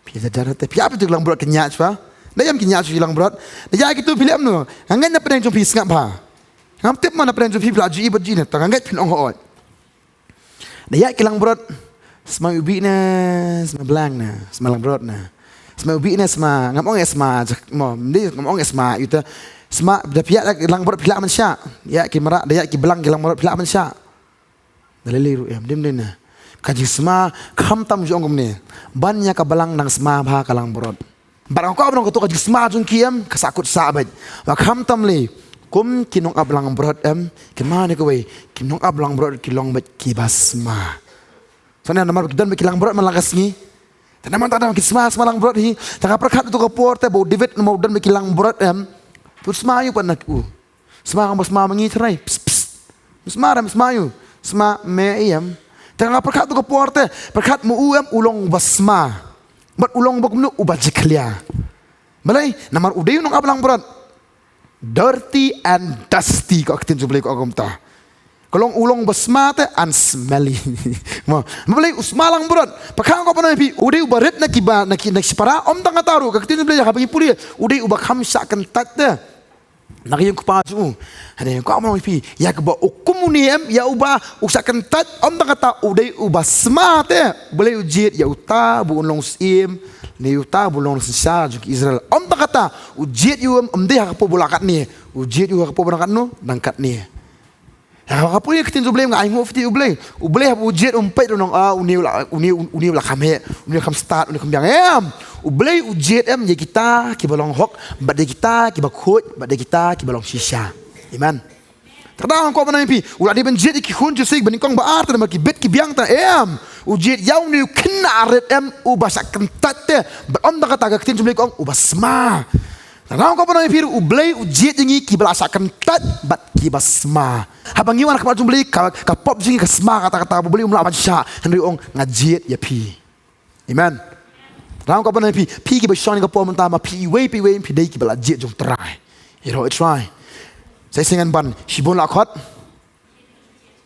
Phi jar jar te phi ap tu langbrot ki ñiah chwa. Da ïam ki ñiah shu langbrot. Da ïa kitu phi leh kumno? Nga ngeit na pdeng jong phi sngap bha. Ngam tip ma na pdeng jong phi phi la ju i bad ju i ne. Ta nga ngeit phin ong hooid. Da ïa ki langbrot. Smai ubi ne, smai blang ne, smai langbrot ne. Sma u bih ne sma, ngam ong ïa sma, jak-, mo, mdei, ngam ong ïa sma, ïa uta. Sma, da phi ïa langbrot phi lah ban shah. Ïa ki mrad, da ïa ki blang ki langbrot phi lah ban shah. Da lei ruh em, dim dei na. Ka jingsma, khamtam ju ong kumne. Ban ïa ka blang nang sma bha ka langbrot. Bad nga kwah ban ong kato ka jingsma jong ki em, ka sahkut sah beit. Ba khamtam lei, kum ki nongap langbrot em, ki mane kawei, ki nongap langbrot ki long beit kiba sma. Sane namar ki don bad ki langbrot man la ka sngi. Te namar ta don ki sma, sma langbrot hi. Te nga pyrkhat tu ka por te ba u David namar u don bad ki langbrot em. Tu sma ïa u pat na u. Sma ka ba sma ma ngi trai. Psst, psst. Sma ram sma ïa u. Sma me em. Te nga pyrkhat tu ka por te. Pyrkhat ma u em u long ba sma. Bad u long ba kumno u ba jiklia. Balei namar u dei u nongap langbrot. Dirty and dusty, ka ktien jong U Blei ka ong kumta. Ka long u long ba sma te and smelly. Mo, balei u sma langbrot? Pyrkhat ko pynai phi, u dei u ba rit na ki ba, na ki, na ki shipara, ym tang kata ruh, ka ktien jong U Blei ha ba ngi pule, u dei u ba kham shah kyntait te. Na ka ïing kpa jong u. Hynrei ko pynai phi, ïa kaba u kum une em, ïa u ba u shah kyntait, ym tang kata, u dei u ba sma te. Balei u jied ïa uta ba un long syiem, ne ïa uta ba un long synshar jong ki Israel. Ym tang kata, u jied ïa u em, ym dei ha ka por ba u la katne. U jied ïa u ha ka por ba dang katno, dang katne. Ïa ka por ïa ka ktien jong U Blei nga ai nguh ïa U Blei. U Blei haba u jied um peit ruh nong, ah, une u la, une, une u la kham heh, une u kham stad, une u kham biang. Em, U Blei u jied em ïa kita kiba long hok, bad ïa kita kiba khuid, bad ïa kita kiba long shisha. Amen. Te ka dang ko pynai phi, u la dei ban jied ïa ki khun jong u sih ba nyngkong ba ar te namar ki bit ki biang te. Em, u jied ïa une u khynnah rit em, u ba shah kyntait te. Bad ym tang kata, ka ktien jong U Blei ka ong u ba sma. Te ka dang ko pynai phi, U Blei u jied ïa ngi kiba la shah kyntait bad kiba sma. Haba ngi wan ha khmat jong U Blei ka, ka pop jong ngi ka sma kata kata, ba U Blei um lah ban shah, hynrei u ong nga jied ïa phi. Amen. Te ka dang ko pynai phi, phi kiba shong ha ka por mynta ma phi iwei pa iwei phi dei kiba la jied jong U Trai. Ïaroh U Trai. Sa shisien ngan ban shibun la khot.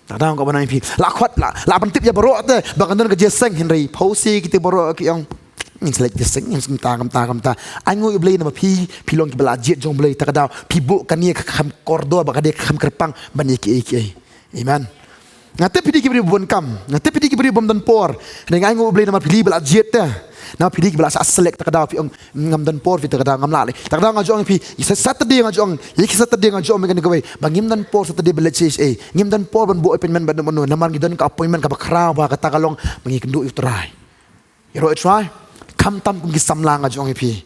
Te ka dang ko pynai phi, la khot, la, la pyntip ïa baroh te ba kan don ka jingïaseng, hynrei pause kito baroh ki ong. Ngin sa leit jingïaseng, ngin sa kumta, kumta, kumta. Ai nguh ïa U Blei namar phi, phi long kiba la jied jong U Blei, te ka dang phi buh kane ka kham kordor, ba ka dei ka kham kyrpang ban ïa kiei kiei. Amen. Nga tip phi dei ki briew bun kam, nga tip phi dei ki briew bym don por. Hynrei nga ai nguh ïa U Blei namar phi dei ba la jied te. Namar phi dei kiba la shah select, te ka dang phi ong ngam don por phi, te ka dang ngam lah leh. Te ka dang nga ju ong phi, ïa Saturday nga ju ong, ïa ki Saturday nga ju ong kane kawei ba ngim don por Saturday ba leit sha S A. Ngim don por ban buh appointment bad mano namar ngi don ka appointment kaba khraw bha, kata ka long ba ngi kynduh ïa U Trai. Ïaroh U Trai. Khamtam kum ki samla nga ju ong ïa phi.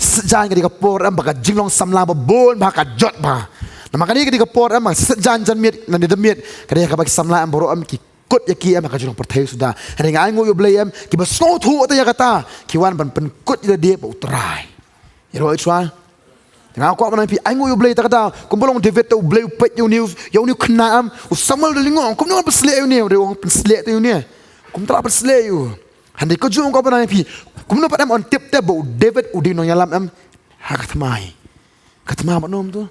Shet jan ka dei ka por em ba ka jinglong samla ba bun bha, ka jot bha. Namar kane ka dei ka por em ba shet jan, janmiet, nangne da miet, ka dei kaba ki samla em baroh em ki kut ïa ki em ha ka jinglong pyrthei suda. Hynrei nga ai nguh ïa U Blei em, kiba sngewthuh te ïa kata ki wan ban pynkut ïa lade bad U Trai. Ïaroh U Trai. Nga kwah ban ai phi, ai nguh ïa U Blei, te ka dang kumba long David te U Blei u peit ïa une, ïa une u khynnah em, u Samuel u da lyngngoh, kumno ban pynshlur ïa une, u da ong pynshlur te ïa une. Kumta la pynshlur ïa u. Hynrei kajuh nga kwah ban ai phi, kumno pat em yn tip te ba u David u dei u nongïalam em? Ha ka thma hi. Ka thma ba nym tu.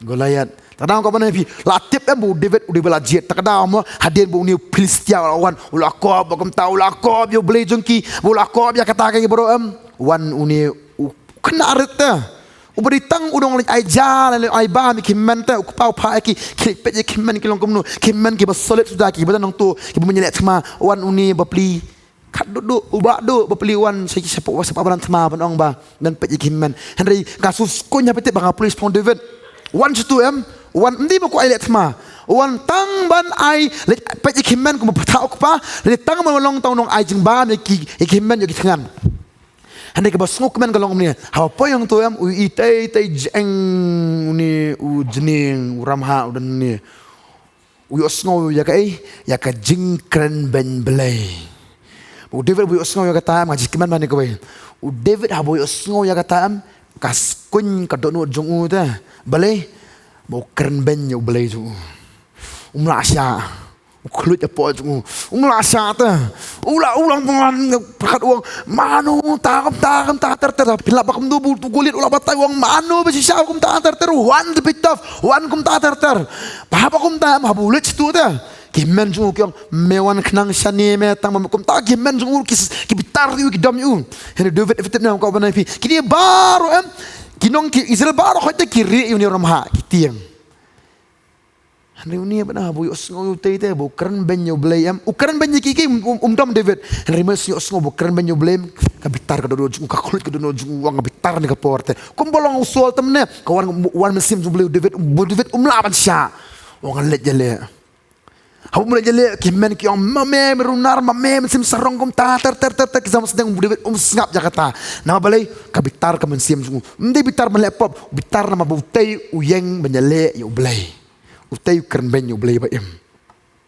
Goliath. Te ka dang ko ban phi, la tip em ba u David u dei ba la jied. Te ka dang mo, hadien ba une u Philistia u la wan, u la kop ba kumta, u la kop ïa U Blei jong ki, u la kop ïa kata ka baroh em. Wan une u khynnah rit te, uba dei tang u nongleit ai ja, leit ai bam ïa ki hynmen te, u kpa u phah ïa ki, ki leit peit ïa ki hynmen ki long kumno, ki hynmen kiba solid suda, kiba don nangto, kiba ym ïaleh thma. Wan une bapli, khatduh duh, u bah duh, bapli wan sha ki, shapoh, shapoh ba don thma ban ong ba don peit ïa ki hynmen. Hynrei ka shu skun ha phi tip ba nga pule shaphang David. Wan shatu em, wan ym dei ba kwah ai leh thma. Wan tang ban ai leit peit ïa ki hynmen kumba pyrtha u kpa, leit tang ban long tang u nongai jingbam ïa ki, ïa ki hynmen ïa ki thngan. Hynrei kaba sngewkmen ka long kumne, haba poi hangto em, u ïohi tei tei jeng une u jneng u ramhah u don ne. U ïohsngew ïa kaei, ïa ka jingkren beiñ Blei. U David ba u ïohsngew ïa kata em, nga jingkmen bha ne kawei. U David haba u ïohsngew ïa kata em, ka skun ka dohnud jong u te. Balei? Ba u kren beiñ ïa U Blei jong u. Um lah shah. U khluit hapoh jong u. Um lah shah te. U la, u la ong pyrkhat u ong, mano ta kumta, kumta ter ter. Phi lah ba kumno ba u Goliath u la batai u ong mano ba shisha kumta ter ter. Wan te phi tough, wan kumta ter ter. Ba haba kumta em, haba u leit shatu te, ki hynmen jong u ki ong, me wan khnang shane me, tang ba kumta. Ki hynmen jong u ki, ki bitar ïa u, ki dom ïa u. Hynrei David, phi tip ne em, ko ban ai phi, kine baroh em, ki nong ki Israel baroh khoit te ki rieh ïa une u ramhah, ki tieng. Hynrei une ba na ba u ïohsngew ïa u tei te, ba u kren beiñ ïa U Blei em. U kren beiñ ïa kiei kiei um, um, um dom David. Hynrei ma u ïohsngew ba u kren beiñ ïa U Blei em, Ka bitar ka dohnud jong u, ka khluit ka dohnud jong u, u ong nga bitar ne ka por te. Kumba long u Saul te mynne, ka wan, wan mynsiem jong u Blei, u David, u David um lah ban shah. U ong nga leit ïaleh. Haba u leit ïaleh, ki hynmen ki ong ma me, me runar, ma me, mynsiem sarong kumta, ter ter ter ter, ki sdang sdang, u David um sngap ïa kata. Namar balei? Ka bitar ka mynsiem jong u. Ym dei bitar ban leh pop, bitar namar ba utei u ïeng ban ïaleh ïa u Blei. Utei u kren beiñ ïa u Blei ba im.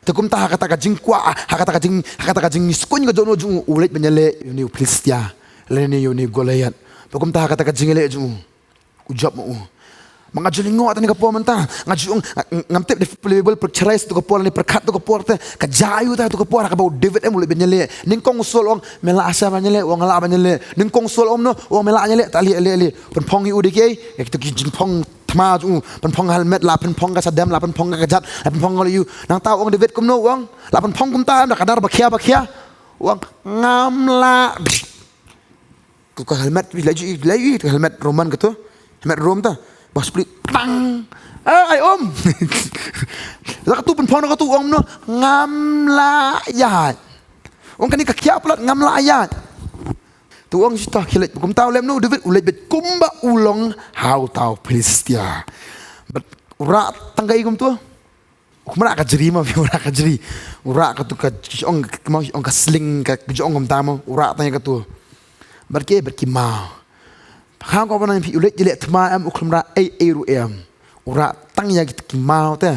Te kumta ha kata ka jingkwah, ha kata ka jing, ha kata ka jingïaskun ka dohnud jong u, u leit ban ïaleh ïa une u Philistia, lane ïa une u Goliath. Ba kumta ha kata ka jingïaleh jong u, u jop ma u. Ma nga ju lyngngoh tang ïa ka por mynta, nga ju ong, ngam tip da pule Baibl pyrkhat sharai sa tu ka por lane pyrkhat tu ka por te, ka jia aïu ta tu ka por ha kaba u David em u leit ban ïaleh. Nyngkong u Saul u ong me lah shah ban ïaleh, u ong nga lah ban ïaleh. Nyngkong u Saul u ong no, u ong me lah ïaleh, ta leh leh leh. Pynphong ïa u da kiei, ïa kito ki jingphong thma jong u, pynphong helmet, la pynphong ka shadem, la pynphong ka kjat, la pynphong ka lyu. Nangta u ong David kumno u ong, la pynphong kumta em da ka dar ba khia ba khia. U ong ngam lah. Ka helmet, la ju, la ju, ka helmet Roman katu. Helmet Rom ta. Ba split tang. Eh, ai um. La katu pynphong katu u ong no ngam lah ïaid. U ong kane ka khia palat ngam lah ïaid. Tu u ong shisha khie leit, kumta u leit noh u David, u leit beit kumba u long ha uta u Philistia. Bad u rah tang kaei kumtu? U kham rah ka jri ma, u rah ka jri. U rah katu ka jong, ka jong ka sling, ka jong kumta ma, u rah tang ïa katu. Bad ki, bad ki maw. Kham ko ba nang phi u leit ïaleh thma em, u kham rah ei ei ruh em. U rah tang ïa ki, ki maw te.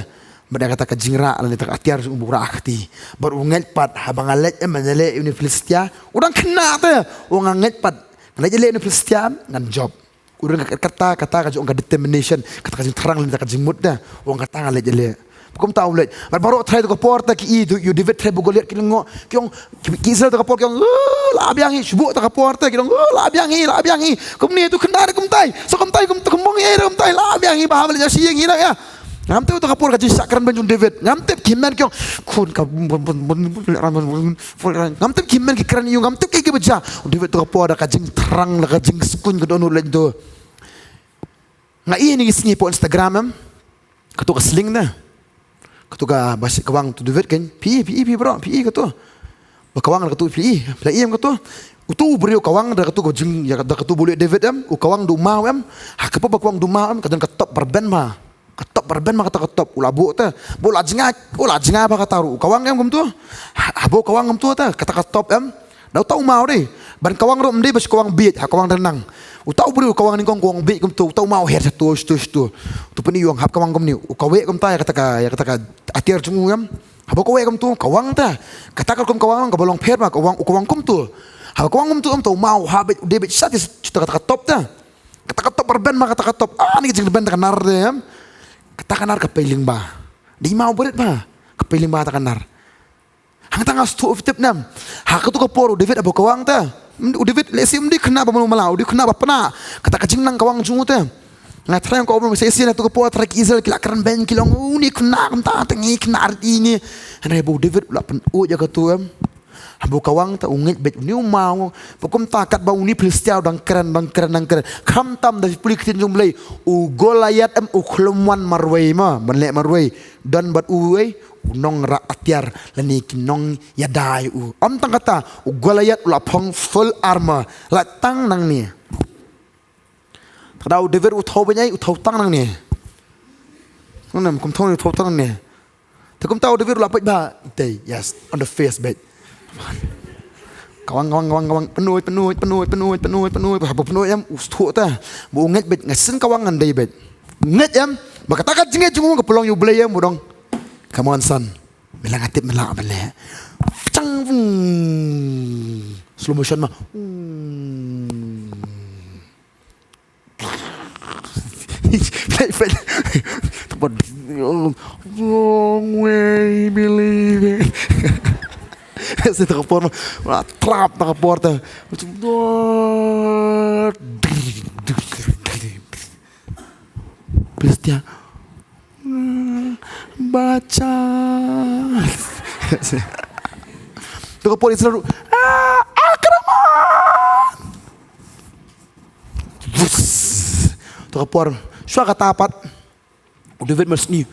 Bad ïa kata ka jingrah lane kata ka atiar jong u ba u rah ha kti. Bad u ngeit pat haba nga leit em ban ïaleh ïa une u Philistia. U dang khynnah te. U ong nga ngeit pat. Nga leit ïaleh ïa une u Philistia em, ngan jop. U dang kata, kata ka jong ka determination, kata ka jingthrang lane kata ka jingmut te. U ong kata nga leit ïaleh. Kumta u leit. Bad baroh trai tu ka por te ki i, tu, ïa u David trai bad u Goliath ki lyngngoh. Ki ong, ki, ki Israel tu ka por ki ong, "Eh, lah biang hi, shu buh tu ka por te." Ki ong, "Eh, lah biang hi, lah biang hi. Kumne tu khynnah re kumtai. Sa kumtai, kum, kumne re kumtai. Lah biang hi, ba ha ba leit ïa shi ïing hi na ïa." Ngam tip tu ka por ka jingshah kren beiñ jong u David. Ngam tip ki hynmen ki ong, "Khun ka, ngam tip ki hynmen ki kren ïa u, ngam tip ki ki ba jia." U David tu ka por da ka jingthrang, da ka jingskun ka dohnud leit tu. Nga ïohi ïa kine ki sngi hapoh Instagram em. Katu ka sling na. Katu ka ba shi kawang tu David kan. Phi, phi, phi bro, phi katu. Ba kawang katu phi, phi em katu. Utu u briew kawang da katu ka jing, ïa da katu ba u leh David em. U kawang da u maw em. Ha kaba ba kawang da u maw em. Ka don ka top ba rben ma. Ka top ba rben ma kata ka top. U la buh te. Ba u la jngai, u la jngai ba kata ruh. U kawang em kumtu. Ha, haba u kawang kumtu te. Kata ka top em. Da uta u maw dei. Ban kawang ruh ym dei ba shu kawang bieit, ha kawang da nang. Uta u briew u kawang nyngkong kawang bieit kumtu, uta u maw her shatu, shatu, shatu. Tu pyni u ong hap kawang kumne, u kawek kumta ïa kata ka, ïa kata ka atiar jong u em. Haba u kawek kumtu, kawang ta. Kata ka rukom kawang kaba long pher ma, kawang, u kawang kumtu. Haba kawang kumtu em, uta u maw, ha beit, u dei beit sha te, sha kata ka top ta. Kata ka top ba rben ma kata ka top. Ah, ni ka jingrben ta ka nar de em. Kata ka nar ka pei lyngba. Dei maw barit ba. Ka pei lyngba ta ka nar. Hangta nga sngewthuh phi tip ne em. Ha katu ka por u David haba u kawang te. U David lehse um dei khynnah ba malu mala, u dei khynnah ba pynah. Kata ka jingnang kawang jong u te. Nga tharai ko u shisien ha katu ka por tharai ki Israel ki la kren beiñ ki long, "Une khynnah kumta te, ngi khynnah rit ine." Hynrei haba u David u la pynut ïa katu em. Haba u kawang te u ngeit beit une u maw. Ba kumta katba une Philistia u dang kren, dang kren, dang kren. Khamtam da pule ktien jong u Blei. U Goliath em u khlem wan marwei ma, ban leh marwei. Don bad uwei u nongrah atiar lane ki nongïada ïa u. Ym tang kata, u Goliath u la phong full armor, la tang nangne. Te da u David u thew beiñ ei, u thew tang nangne. Ngam kum thew ne, u thew tang nangne. Te kumta u David u la peit ba, te, yes, on the face beit. Kawang, kawang, kawang, kawang, pynut, pynut, pynut, pynut, pynut, pynut, haba pynut em, u sngewthuh te. Ba u ngeit beit, nga sngewkawang ngan dei beit. Ngeit em, ba kata ka jingngeit jong u ka pynlong ïa u Blei em, u dong. Come on, son. Me la nga tip me la ban leh. Chang vung. Slow motion ma. Vung. Flash, flash. Wrong way, believe it. Sa ta ka por ma. Wala tlap ta ka por ta. Philistia. Bacha. Tu ka por Israel. Ah, akraman. Vus. Tu ka por. Shuwa kata pat. U David mar sni.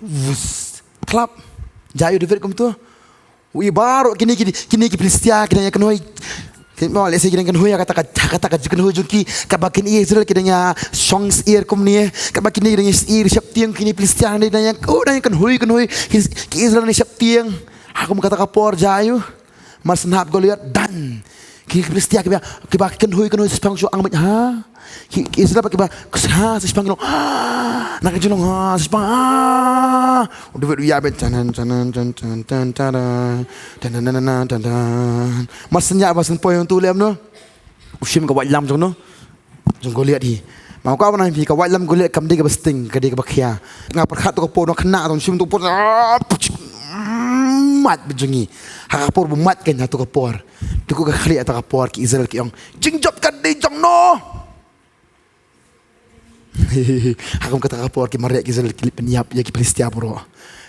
Vus. Tlap. Jia ïa u David kumtu. U i baroh kine, kine, kine ki Philistia, kine ïa kynoi. Te mo lehse ki dang kynhoi ha kata ka, ha kata ka jingkynhoi jong ki, kaba kine Israel ki dang ïa shong syiar kumne, kaba kine dang ïa syiar sheptieng, kine Philistia dang ïa, oh, dang ïa kynhoi, kynhoi, ki, ki Israel dang ïa sheptieng. Ha kum kata ka por jia ïa u. Mar shen hap Goliath, dang. Ki, ki Philistia kiba, kiba kynhoi, kynhoi, sa shipang shu ang beit ha. Ki, ki Israel kiba, ha, sa shipang ki long, ha. Na ka jinglong, ha, sa shipang, ha. U David u ïa beit, tan, tan, tan. Mar shen ïa, ba shen poi ong tu lem no. U shim ka waitlam jong no. Jong Goliath hi. Nga kwah ban ong ïa phi ka waitlam Goliath kam dei kaba sting, ka dei kaba khia. Nga pyrkhat to ka por, nga khynnah to, shim to ka por. Ah, pch, mat beit jong ngi. Ha ka por ba mat kein ha to ka por. Te ko ka khlieh ha to ka por ki Israel ki ong, jingjop ka dei jong no. Ha kum kata ka por ki mareh ki Israel ki leit pynïap ïa ki Philistia baroh.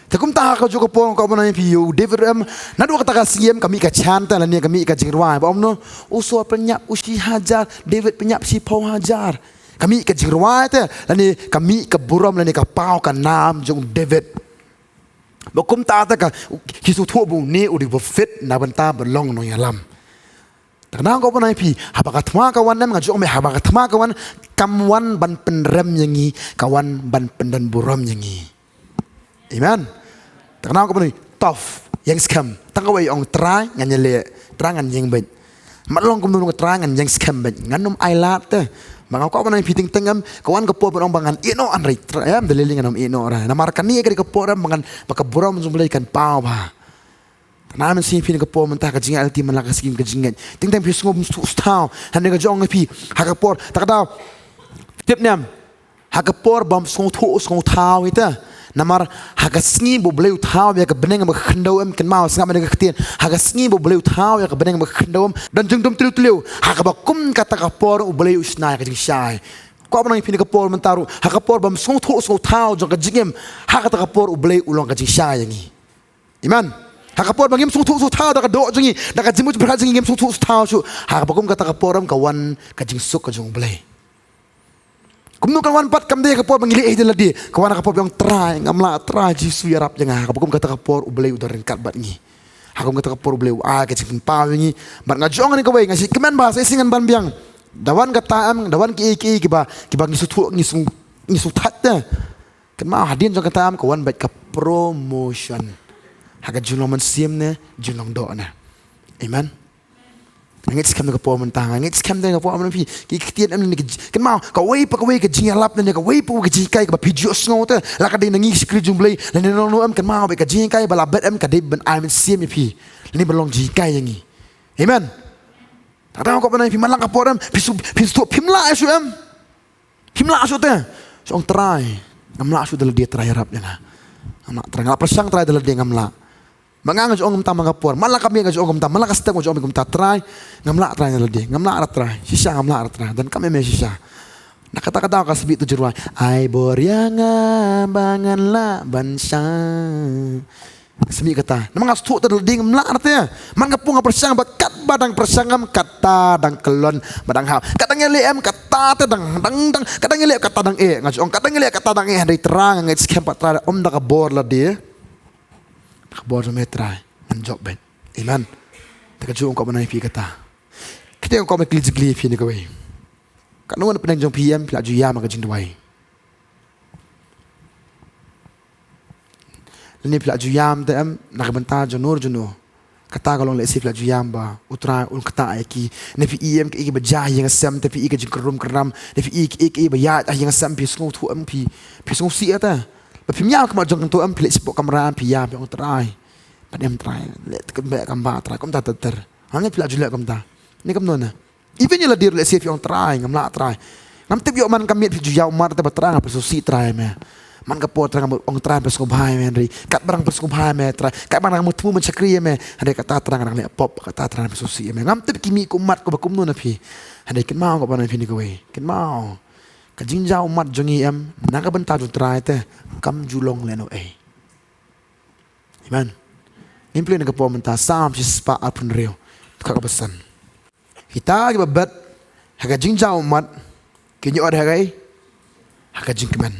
Te kumta ha kajuh ka por nga kwah ban ong ïa phi, u David em, naduh kata ka sngi em ka mih ka chant lane ka mih ka jingrwai ba ong no, u Saul pynïap u shi hajar, David pynïap shiphew hajar. Ka mih ka jingrwai te lane ka mih ka burom lane ka paw ka nam jong u David. Ba kumta te ka, ki sngewthuh ba une u dei ba fit na bynta ban long nongïalam. Te kane nga kwah ban ong ïa phi, haba ka thma ka wan em, nga ju ong ba haba ka thma ka wan, kam wan ban pynrem ïa ngi, ka wan ban pyndonburom ïa ngi. Amen. Te kane nga kwah ban ong, tough, ïeng skhem. Tang kawei ong Trai ngan ïaleh, Trai ngan ïeng beit. Mat long kumno, Trai ngan ïeng skhem beit. Ngan ym ailad te. Ba nga kwah ban ong ïa phi teng teng em, ka wan ka por ban ong ba ngan ïeh noh, hynrei Trai em, da lei lei ngan ym ïeh noh re. Namar kane ka dei ka por em ba ngan, ba ka burom jong U Blei kan paw bha. Te nga mynsiem ïa phi na ka por mynta, ka jingïaid lynti man la ka sngi ka jingngeit. Teng teng phi sngew bym sngewthuh sngewthaw. Hynrei nga ju ong ïa phi ha ka por, te ka daw, tip ne em, ha ka por bym sngewthuh sngewthaw ïa te. Namar ha ka sngi ba U Blei u thaw ïa ka bneng bad ka khyndew em, kynmaw, sngap ïa ka ktien. Ha ka sngi ba U Blei u thaw ïa ka bneng bad ka khyndew em, don jingdum tliw tliw. Ha kaba kum kata ka por U Blei u shna ïa ka jingshai. Kwah ban ong ïa phi na ka por mynta ruh, ha ka por bym sngewthuh sngewthaw jong ka jingim, ha kata ka por U Blei u long ka jingshai ïa ngi. Amen. Ha ka por ba ngim sngewthuh sngewthaw da ka doh jong ngi, da ka jingmut jingpyrkhat jong ngi, ngim sngewthuh sngewthaw shuh, ha kaba kum kata ka por em ka wan ka jingsuk ka jong U Blei. Kumno kan wan pat? Kam dei ha ka por ba ngi leh hi da lade, ka wan ha ka por ba ong, Trai ngam lah, Trai Jisu ïarap ïa nga. Ha kaba kum kata ka por U Blei u don ryngkat bad ngi. Ha kaba kum kata ka por U Blei u ai ka jingpynpaw ïa ngi. Bad nga ju ong kane kawei, nga sngewkmen ba sa shisien ngan ban biang. Da wan kata em, da wan kiei kiei kiba, kiba ngi sngewthuh, ngi sngew, ngi sngewthuh te. Kynmaw, hadien jong kata em ka wan beit ka promotion ha ka jinglong mynsiem ne jinglong doh ne. Amen. Nga ngeit skhem na ka por mynta, nga ngeit skhem na ka por mynta phi, ki ktien em ne ki, kynmaw, kawei pa kawei ka jingïalap ne kawei pa kawei ka jinghikai kaba phi ju sngew te, la ka dei na ngi ki shakri jong U Blei lane na nongno em, kynmaw, beit ka jinghikai ba la bet em ka dei ban ai mynsiem ïa phi lane ban long jinghikai ïa ngi. Amen. Te nga kwah ban ong ïa phi, man la ka por em phi shu, phi shu, phim lah shuh em. Phim lah shuh te. Shu ong, Trai ngam lah shuh da lade, Trai ïarap ïa nga. Ngam lah, Trai, nga la pyrshang, Trai, da lade ngam lah. Ba nga, nga ju ong kumta man ka por, man la ka miet nga ju ong kumta, man la ka step nga ju ong kumta, Trai ngam lah, Trai, da lade ngam lah re Trai, shisha ngam lah re Trai. Donkam ïa me shisha. Na kata ka daw ka sa mih uto u jingrwai, ai bor ïa nga ba ngan lah ban shai. Sa mih kata. Namar nga sngewthuh te da lade ngam lah re te. Man ka por nga pyrshang, bad katba dang pyrshang em kata dang kyllon bad dang hap. Kat dang ïaleh em kata te dang, dang, dang, kat dang ïaleh kata dang eh. Nga ju ong kat dang ïaleh kata dang eh, hynrei Trai nga ngeit skhem pat Trai, ym da ka bor lade, da ka bor jong me Trai ngan jop beit. Amen. Te ka ju ong, kwah ban ong ïa phi kata. Kata nga kwah ban kylli jingkylli ïa phi ne kawei. Katno ngan pyneng jong phi em, phi la ju ïam ha ka jingduwai? Lane phi la ju ïam te em na ka bynta jong no jong no? Kata ka long lehse phi la ju ïam ba U Trai un ktah ïa ki. Ne phi i em kaei kaba jia ha ïing ha sem te, phi i ka jingkyrrum kyrram, ne phi i kaei kaei ba ïaid ha ïing ha sem, phi sngewthuh em, phi, phi sngewsih ïa te. Ba phim ïam ha khmat jong kyntu em, phi leit shapoh kamra em, phi ïam, phi ong, Trai, pynim Trai, leh te kynbeh kam ba Trai, kumta ter ter. Hangne phi la ju leh kumta ne kumno ne? Even ïa lade ruh lehse phi ong, Trai ngam lah Trai. Ngam tip, ïoh man ka miet phi ju ïa ummat te ba, Trai nga pynsngewsih Trai ïa me. Man ka por Trai nga ong, Trai pynsngewbha ïa me, hynrei katba dang pynsngewbha ïa me Trai, katba dang mut thmu ban shakri ïa me, hynrei kata Trai nga dang leh pop, kata Trai pynsngewsih ïa me. Ngam tip ki mih ki ummat kiba kumno na phi. Hynrei kynmaw, nga kwah ban ong ïa phi ne kawei, kynmaw, ka jingjia ummat jong ngi em na ka bynta jong U Trai te kam ju long lehnohei. Amen. Ngin pule na ka por mynta Salm shispah arphew hynriew, dkhot kaba san. Kita kiba bet ha ka jingjia ummat kin ïoh ha kaei? Ha ka jingkmen.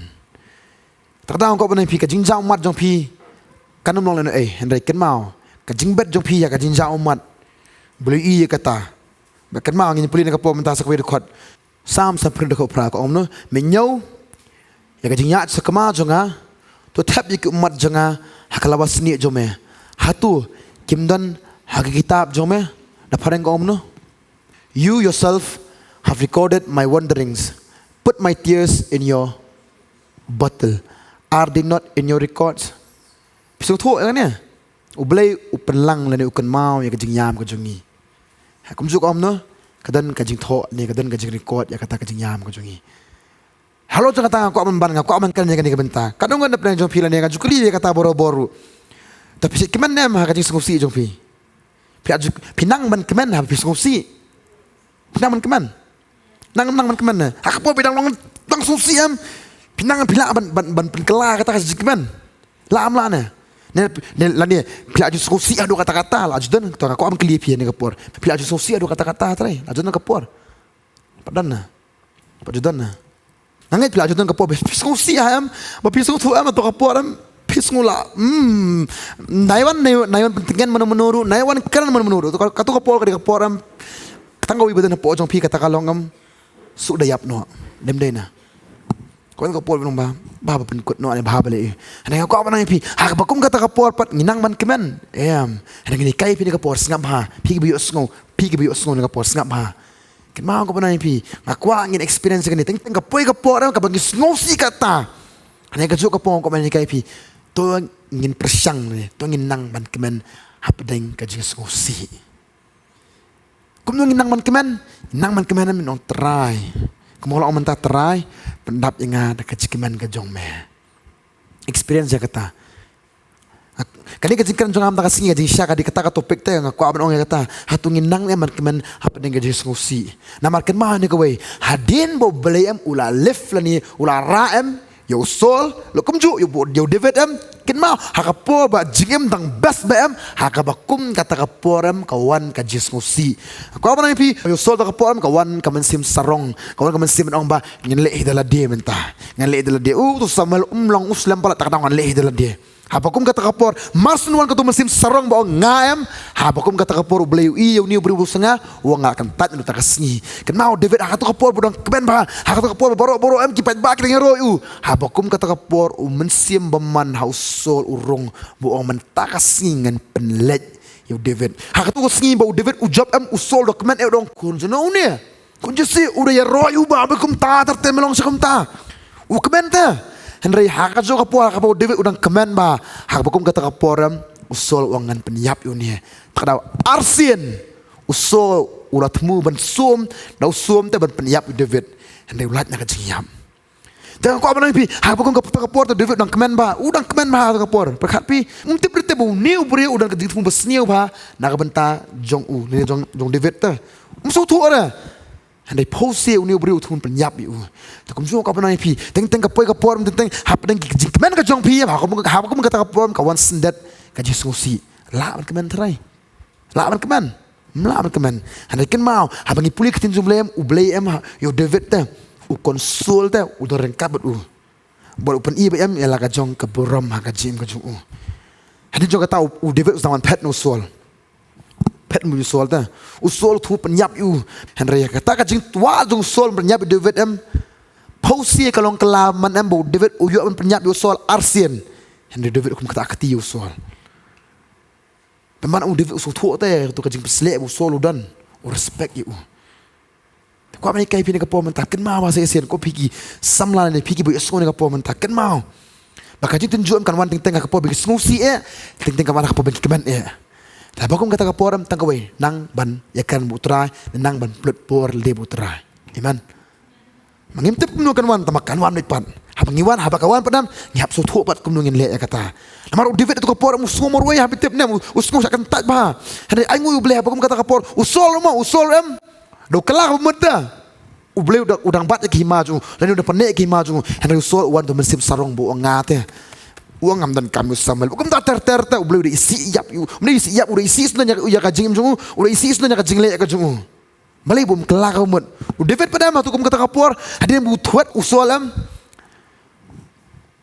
Te kata nga kwah ban ong ïa phi, ka jingjia ummat jong phi kan ym long lehnohei, hynrei kynmaw, ka jingbet jong phi ha ka jingjia ummat, U Blei u i ïa kata. Ba kynmaw ngin pule na ka por mynta sa kawei dkhot. Salm sanphew dkhot phra ka ong kumno? Me ñiew ïa ka jingïaid sakma jong nga, to thep ïa ki ummat jong nga ha ka lawa snieh jong me. Hato kim don ha ka kitab jong me? Na phareng ka ong kumno? You yourself have recorded my wanderings. Put my tears in your bottle. Are they not in your records? Phi sngewthuh ïa kane? U Blei u pynlang lane u kynmaw ïa ka jingïam ka jong ngi. Ha, kumjuh ka ong kumno? Ka don ka jingthoh ne ka don ka jingrecord ïa kata ka jingïam ka jong ngi. Halor jong kata nga kwah ban ban, nga kwah ban kren ïa kane ka bynta. Ka don ngan da pynang jong phi lane nga ju kylli ïa kata bor bor. Te phi sngewsih kmen ne em ha ka jingsngewsih jong phi? Phi aju, phi nang ban kmen ha phi sngewsih? Phi nang ban kmen? Nang, nang ban kmen ne? Ha ka por ba dang long, dang sngewsih em, phi nang, phi lah ban, ban, ban pynkylla kata ka jingkmen? Lah em lah ne? Ne, ne, lane phi lah ju sngewsih haduh katta katta, lah ju don, to nga kwah ban kylli phi ne ka por. Phi lah ju sngewsih haduh katta katta, trai, lah ju don ka por? Pat don ne? Pat ju don ne? Nga ngeit phi lah ju don ka por ba phi sngewsih ha em, ba phi sngewthuh em, to ka por em phi sngew lah. Hmm. Nai wan, nai, nai wan pyntngen mano mano ruh, nai wan kren mano mano ruh. Kato ka por ka dei ka por em, tang kawei ba don hapoh jong phi kata ka long em, shu da ïap noh. Dem dei na. Ka wan ka por ba long ba, ba, ba pynkut noh ne ba, ba leh. Hynrei nga kwah ban ong ïa phi, ha kaba kum kata ka por pat ngi nang ban kmen. Em. Hynrei ngi hikai phi ne ka por, sngap bha. Phi kiba ïohsngew, phi kiba ïohsngew ne ka por, sngap bha. Kynmaw nga kwah ban ong ïa phi, nga kwah ngin experience kane, teng teng ka poi ka por em kaba ngi sngewsih kata. Hynrei kajuh ka por nga kwah ban hikai phi, to ngin pyrshang ne, to ngin nang ban kmen hapdeng ka jingsngewsih. Kumno ngin nang ban kmen? Nang ban kmen em, ngin ong Trai, kumno la ong mynta, Trai, pyndap ïa nga da ka jingkmen ka jong me. Experience ïa kata. Kane ka jingkren jong nga mynta ka sngi, ka jingshisha ka dei kata ka topic te, nga kwah ban ong ïa kata. Hato ngin nang em ban kmen hapdeng ka jingsngewsih? Namar kynmaw ne kawei, hadien ba U Blei em u la lift lane u la rah em ïa u Saul, la kumjuh ïa u, ïa u David em, kynmaw ha ka por ba jingim dang best ba em, ha kaba kum kata ka por em ka wan ka jingsngewsih. Kwah ban ong ïa phi, ïa u Saul kata ka por em ka wan ka mynsiem sarong, ka wan ka mynsiem ban ong ba ngan leh hi da lade mynta, ngan leh hi da lade. U, to Samuel um long u slem palat, te ka daw ngan leh hi da lade. Haba kum kata ka por, mar shu wan kato mynsiem sarong ba ong nga em, haba kum kata ka por U Blei u ïohi ïa une u briew ba shu nga, u ong nga kyntait mynta ka sngi. Kynmaw u David ha kato ka por ba u dang kmen bha, ha kato ka por ba baroh baroh em ki paidbah ki dang ïaroh ïa u. Haba kum kata ka por u mynsiem bymman ha u Saul u rung, ba u ong mynta ka sngi ngan pynleit ïa u David. Ha kato ka sngi ba u David u jop em, u Saul u da kmen eh, u da ong khun jong no une. Khun Jesse, u da ïaroh ïa u ba, ba kumta, ter ter me long sha kumta. U kmen te. Hynrei ha kajuh ka por, ha kaba u David u dang kmen bha, ha kaba kum kata ka por em, u Saul u ong ngan pynïap ïa une. Te ka daw arsien u Saul u la thmu ban sum, da u sum te ban pynïap ïa u David. Hynrei u lait na ka jingïap. Te nga kwah ban ong ïa phi, ha kaba kum kata ka por te u David u dang kmen bha, u dang kmen bha ha kata ka por. Pyrkhat phi, um tip re te ba une u briew u don ka jingthmu ba sniew bha na ka bynta jong u, ne jong, jong David te. Um sngewthuh re. Hynrei phewse une u briew u thmu pynïap ïa u. Te kumjuh nga kwah ban ong ïa phi, teng teng ka poi ka por, teng teng hapdeng ka jingkmen ka jong phi, ha kaba kum, ha kaba kum kata ka por ka wan syndet ka jingsngewsih. Lah ban kmen trai? Lah ban kmen? Ym lah ban kmen. Hynrei kynmaw, haba ngi pule ka ktien jong U Blei em, U Blei em ha ïa u David te, u console te, u don ryngkat bad u. Bad u pyni ba em ïa la ka jong ka burom ha ka jingim ka jong u. Hadien jong kata u, u David u sdang ban phet na u Saul. Phet na u Saul te. U Saul u thmu pynïap ïa u. Hynrei kata ka jingtwa jong u Saul pynïap ïa u David em, phewse ka long ka la man em ba u David u ïoh ban pynïap ïa u Saul arsien. Hynrei u David u kum kata ka kti ïa u Saul. Pynban u David u sngewthuh te, to ka jingpynshlur ba u Saul u don, u respect ïa u. Te kwah ban hikai phi ne ka por mynta, kynmaw ba sa shisien ko phi ki samla ne phi kiba ïohsngew ne ka por mynta, kynmaw ba ka jingtynjuh em kan wan teng teng ha ka por ba ki sngewsih eh, teng teng kan wan ha ka por ba ki kmen eh. Te haba kum kata ka por em tang kawei, nang ban ïakren bad u Trai, nang ban pynlut por lade bad u Trai. Amen. Ma ngim tip kumno kan wan, tangba kan wan beit pat. Haba ngi wan, haba ka wan pat em, ngi hap sngewthuh pat kumno ngin leh ïa kata. Namar u David ha kato ka por em u sngew marwei, haba tip ne em u, u sngew shah kyntait bha. Hynrei ainguh ïa u Blei haba kum kata ka por, u Saul mo, u Saul em, da u kylla ka bamut te. U Blei u dang, u dang bat ïa ka hima jong u, lane u dang pynneh ïa ka hima jong u. Hynrei u Saul u wan da u mynsiem sarong ba u ong nga te, u ong ngam donkam ïa u Samuel. Kumta ter ter te u Blei u da isih ïap ïa u, u da isih ïap, u da isih sngewdon ïa ka jingim jong u, u da isih sngewdon ïa ka jingleh ïa ka jong u. Balei bym kylla ka bamut? U David pat em ha kato kum kata ka por, hadien ba u thwet u Saul em,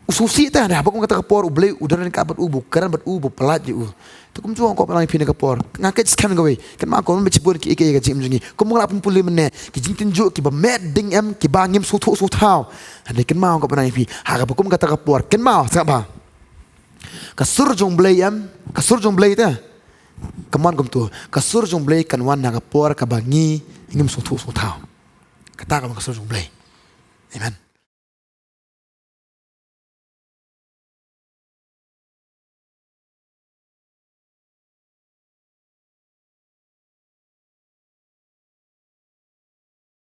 u sngewsih te, ha kaba kum kata ka por, u Blei u don ryngkat bad u, ba u kren bad u, ba u pyllait ïa u. Te kumjuh nga kwah ban ong ïa phi ha kane ka por, nga kyrmen kawei, kynmaw ko, mano ba shibun kiei kiei ka jingim jong ngi. Kum ba nga la pynpule mynne, ki jingtynjuh kiba met ding em, kiba ngim sngewthuh sngewthaw. Hynrei kynmaw nga kwah ban ong ïa phi, ha kaba kum kata ka por, kynmaw, sngap bha. Ka sur jong u Blei em, ka sur jong u Blei te. Ka mon kumto, ka sur jong u Blei kan wan ha ka por kaba ngi ngim sngewthuh sngewthaw. Kata ka long ka sur jong u Blei. Amen.